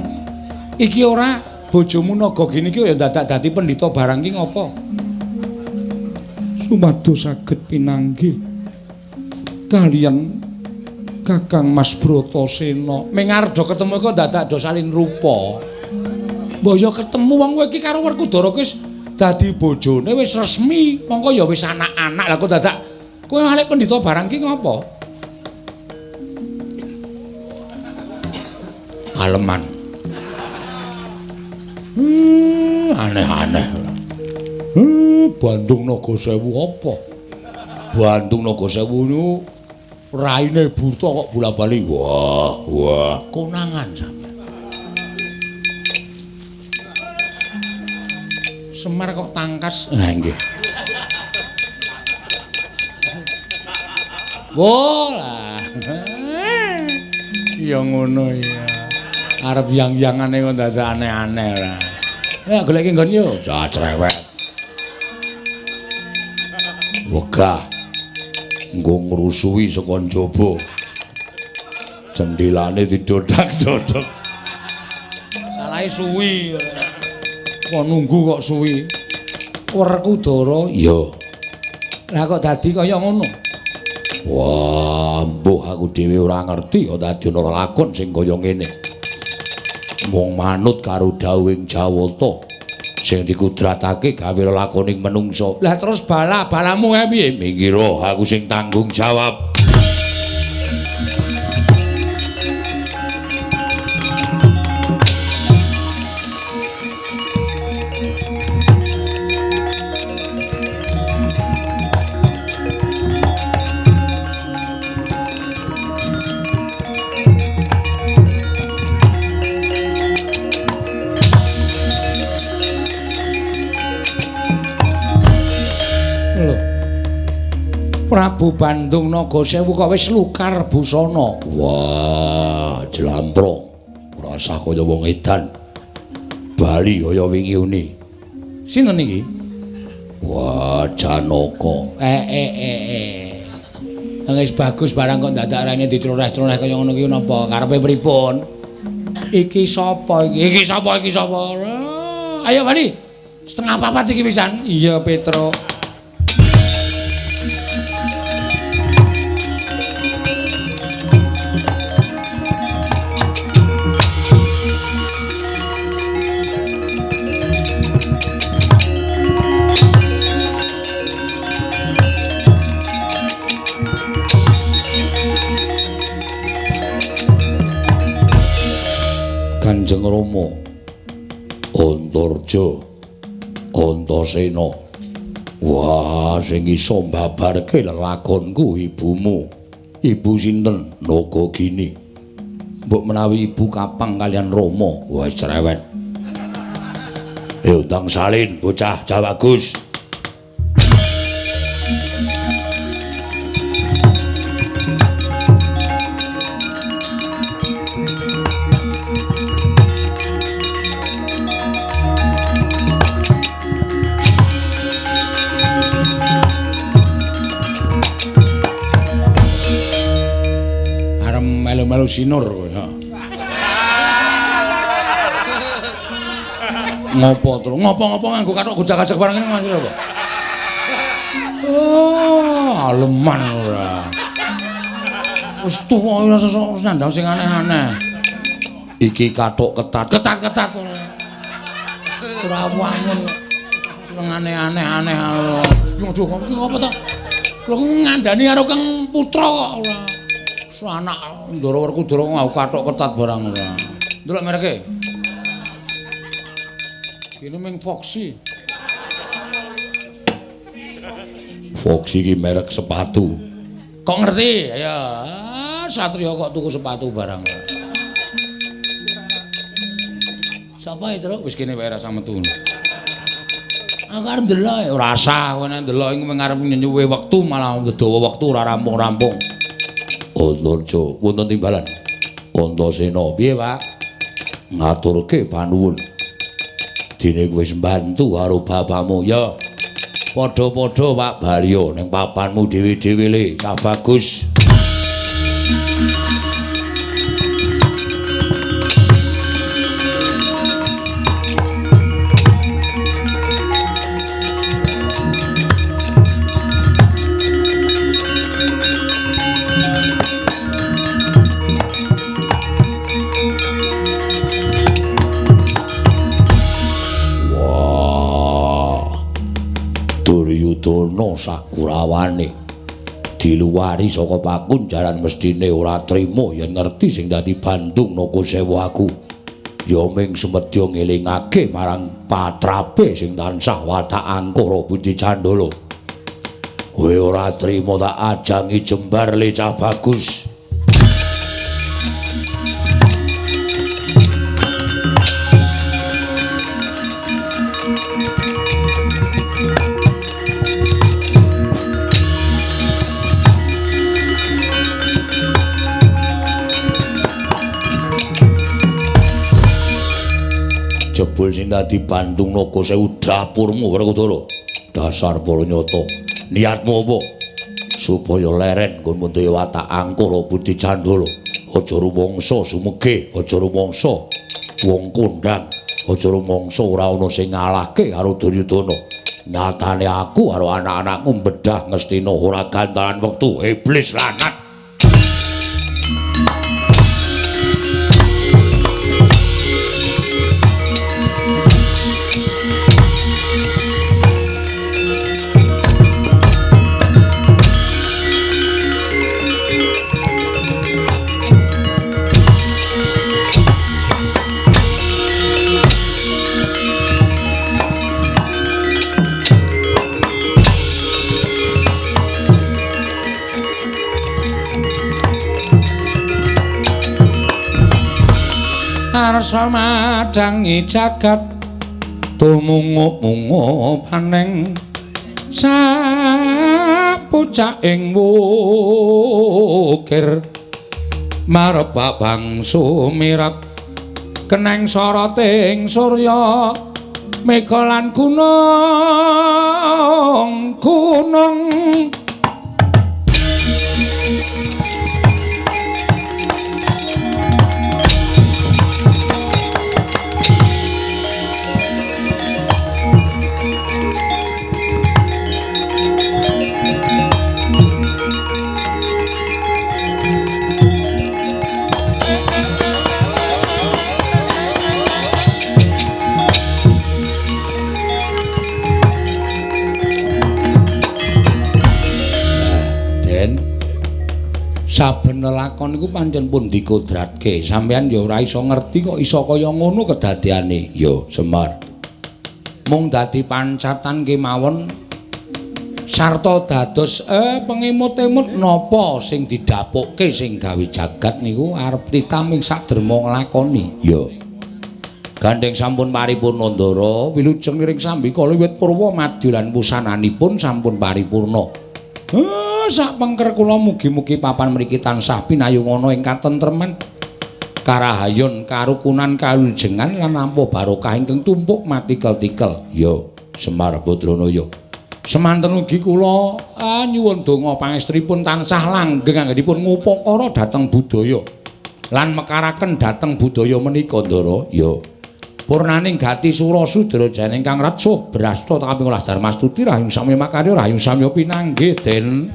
Iki ora bojomu Nagagini iki ya dadak dadi pendhita barang iki ngapa? Sumados saged pinanggih kaliyan Kakang Mas Bratasena. Ming arep do ketemu kok dadak do salin rupa. Mbah ya ketemu wong kowe iki karo Werkudara wis dadi bojone wis resmi, mongko ya wis anak-anak. Lah kok dadak kowe malik pendhita barang iki ngapa? Aleman. Aneh-aneh. Bandung Naga Sewu apa? Bandung Naga Sewu niku raine buta kok bola-bali. Wah, wah, konangan sampean. Semar kok tangkas. Ha nggih. Wah lah. Ya ngono ya. Arep yang-yangane kok dadak aneh-aneh ora. Nek goleki nggon yo, cah cerewet. Wegah. Nggo ngrusuhi saka njaba. Jendhelane didodak-dodok. Salahe suwi. Kok nunggu kok suwi. Werkudara, iya. Lah kok dadi kaya ngono? Wah, mbuh aku dhewe ora ngerti kok dadi ana lakon sing kaya ngene. Mung manut karo dawuhing Jawata sing dikudratake gawe lelakoning menungsa. Lah terus bala-balamu kae piye? Minggiro aku sing tanggung jawab. Prabu Bandung Naga Sewu kok wis lukar busana. Wah, jlamprong. Ora usah kaya wong edan. Bali kaya wingi uni. Sinten iki? Wah, Janaka. Wis bagus barang kok dadak rene diceloreh-celoreh kaya ngono ki napa? Karepe pripun? Iki sapa iki? Iki sapa? Iki sapa? Ayo bali. 3:30 iki pisan. Iya, Petro. Kanjeng Rama Antarja Antasena. Wah, sing iso mbabarke lelakonku ibumu. Ibu sinten? Nagagini. Mbok menawi ibu kapang kalian Rama. Wah, cerewet. Ayo ndang salin bocah Jawagus. Melu-melu sinur kowe. Ngopo tru? Ngopo-ngopo nganggo kathok gojak-gajak barang ngene maksud apa? Oh, aleman ora. Wis tuwa ora sesuk nandang sing aneh-aneh. Iki kathok ketat, ketat-ketat ora. Ora wangun. Sing aneh-aneh aneh. Aduh, iki ngopo to? Lho ngandani karo Kang Putra kok ora. Anak Ndara Werkudara nganggo kathok ketat barang ora. Ndelok mereke. Ini ming Foxy. Foxy iki merek sepatu. Kok ngerti? Ya, Satria kok tuku sepatu barang. Sapa itu? Wis kene wae rasa metu. Aku arep ndelok, ora usah kowe nek ndelok iku arep nyuwe wektu malah dawa wektu ora rampung-rampung. Antarja wonten timbalan. Antasena piye, Pak? Ngaturke panuwun. Dene kowe wis mbantu karo bapakmu. Ya. Padha-padha Pak Baryo ning papanmu dhewe-dhewe le, cah bagus. Duryudana sakurawane diluwari saka pakunjaran mestine ora trima yen ngerti sing dadi Bandung Naga Sewu aku. Ya ming semedya ngelingake marang patrape sing tansah watak angkara budi candala. Kowe ora trima tak ajangi jembar le cah bagus. Jebul sing dadi Bandung Naga Sewu dapurmu Werkudara. Dasar para nyata. Niatmu apa? Supaya leren nggonmu duwe watak angkara budi candala. Aja rumangsa sumege, aja rumangsa wong kondhang, aja rumangsa ora ana sing ngalahke karo Duryudana. Nyatane aku karo anak-anakku bedah Ngastina ora gantaran wektu. Iblis lanat. Arsa madangi jagat tumungup-mungup aneng sapucaking wukir marebak bangsu mirat keneng soroting surya mega lan gunung gunung. Saben lelakon iku pancen pun dikodratke. Sampeyan ya ora iso ngerti kok iso kaya ngono kedadeane. Ya, Semar. Mung dadi pancatan kemawon Sarta dados pengemut-emut napa sing didhapukke sing gawe jagat niku arep titaming saderma nglakoni. Ya. Gandeng sampun paripurna Ndara, wilujeng ring sambikala wiwit purwa madya lan wusananipun sampun paripurna. Sak pengker kula mugi-mugi papan mriki tansah pinayungana ing katentreman, karahayon, karukunan, kawilujengan lan nampa barokah ingkang tumpuk matikel-tikel. Ya, Semar Badranaya. Semanten ugi kula nyuwun donga pangestripun tansah langgeng anggenipun ngupakara dhateng budaya lan mekaraken dhateng budaya menika Ndara. Ya. Purnaning gati sura sudra jane ingkang retsuh brasta kaping olah darmastuti rahayu samya makarya rahayu samya pinanggih den.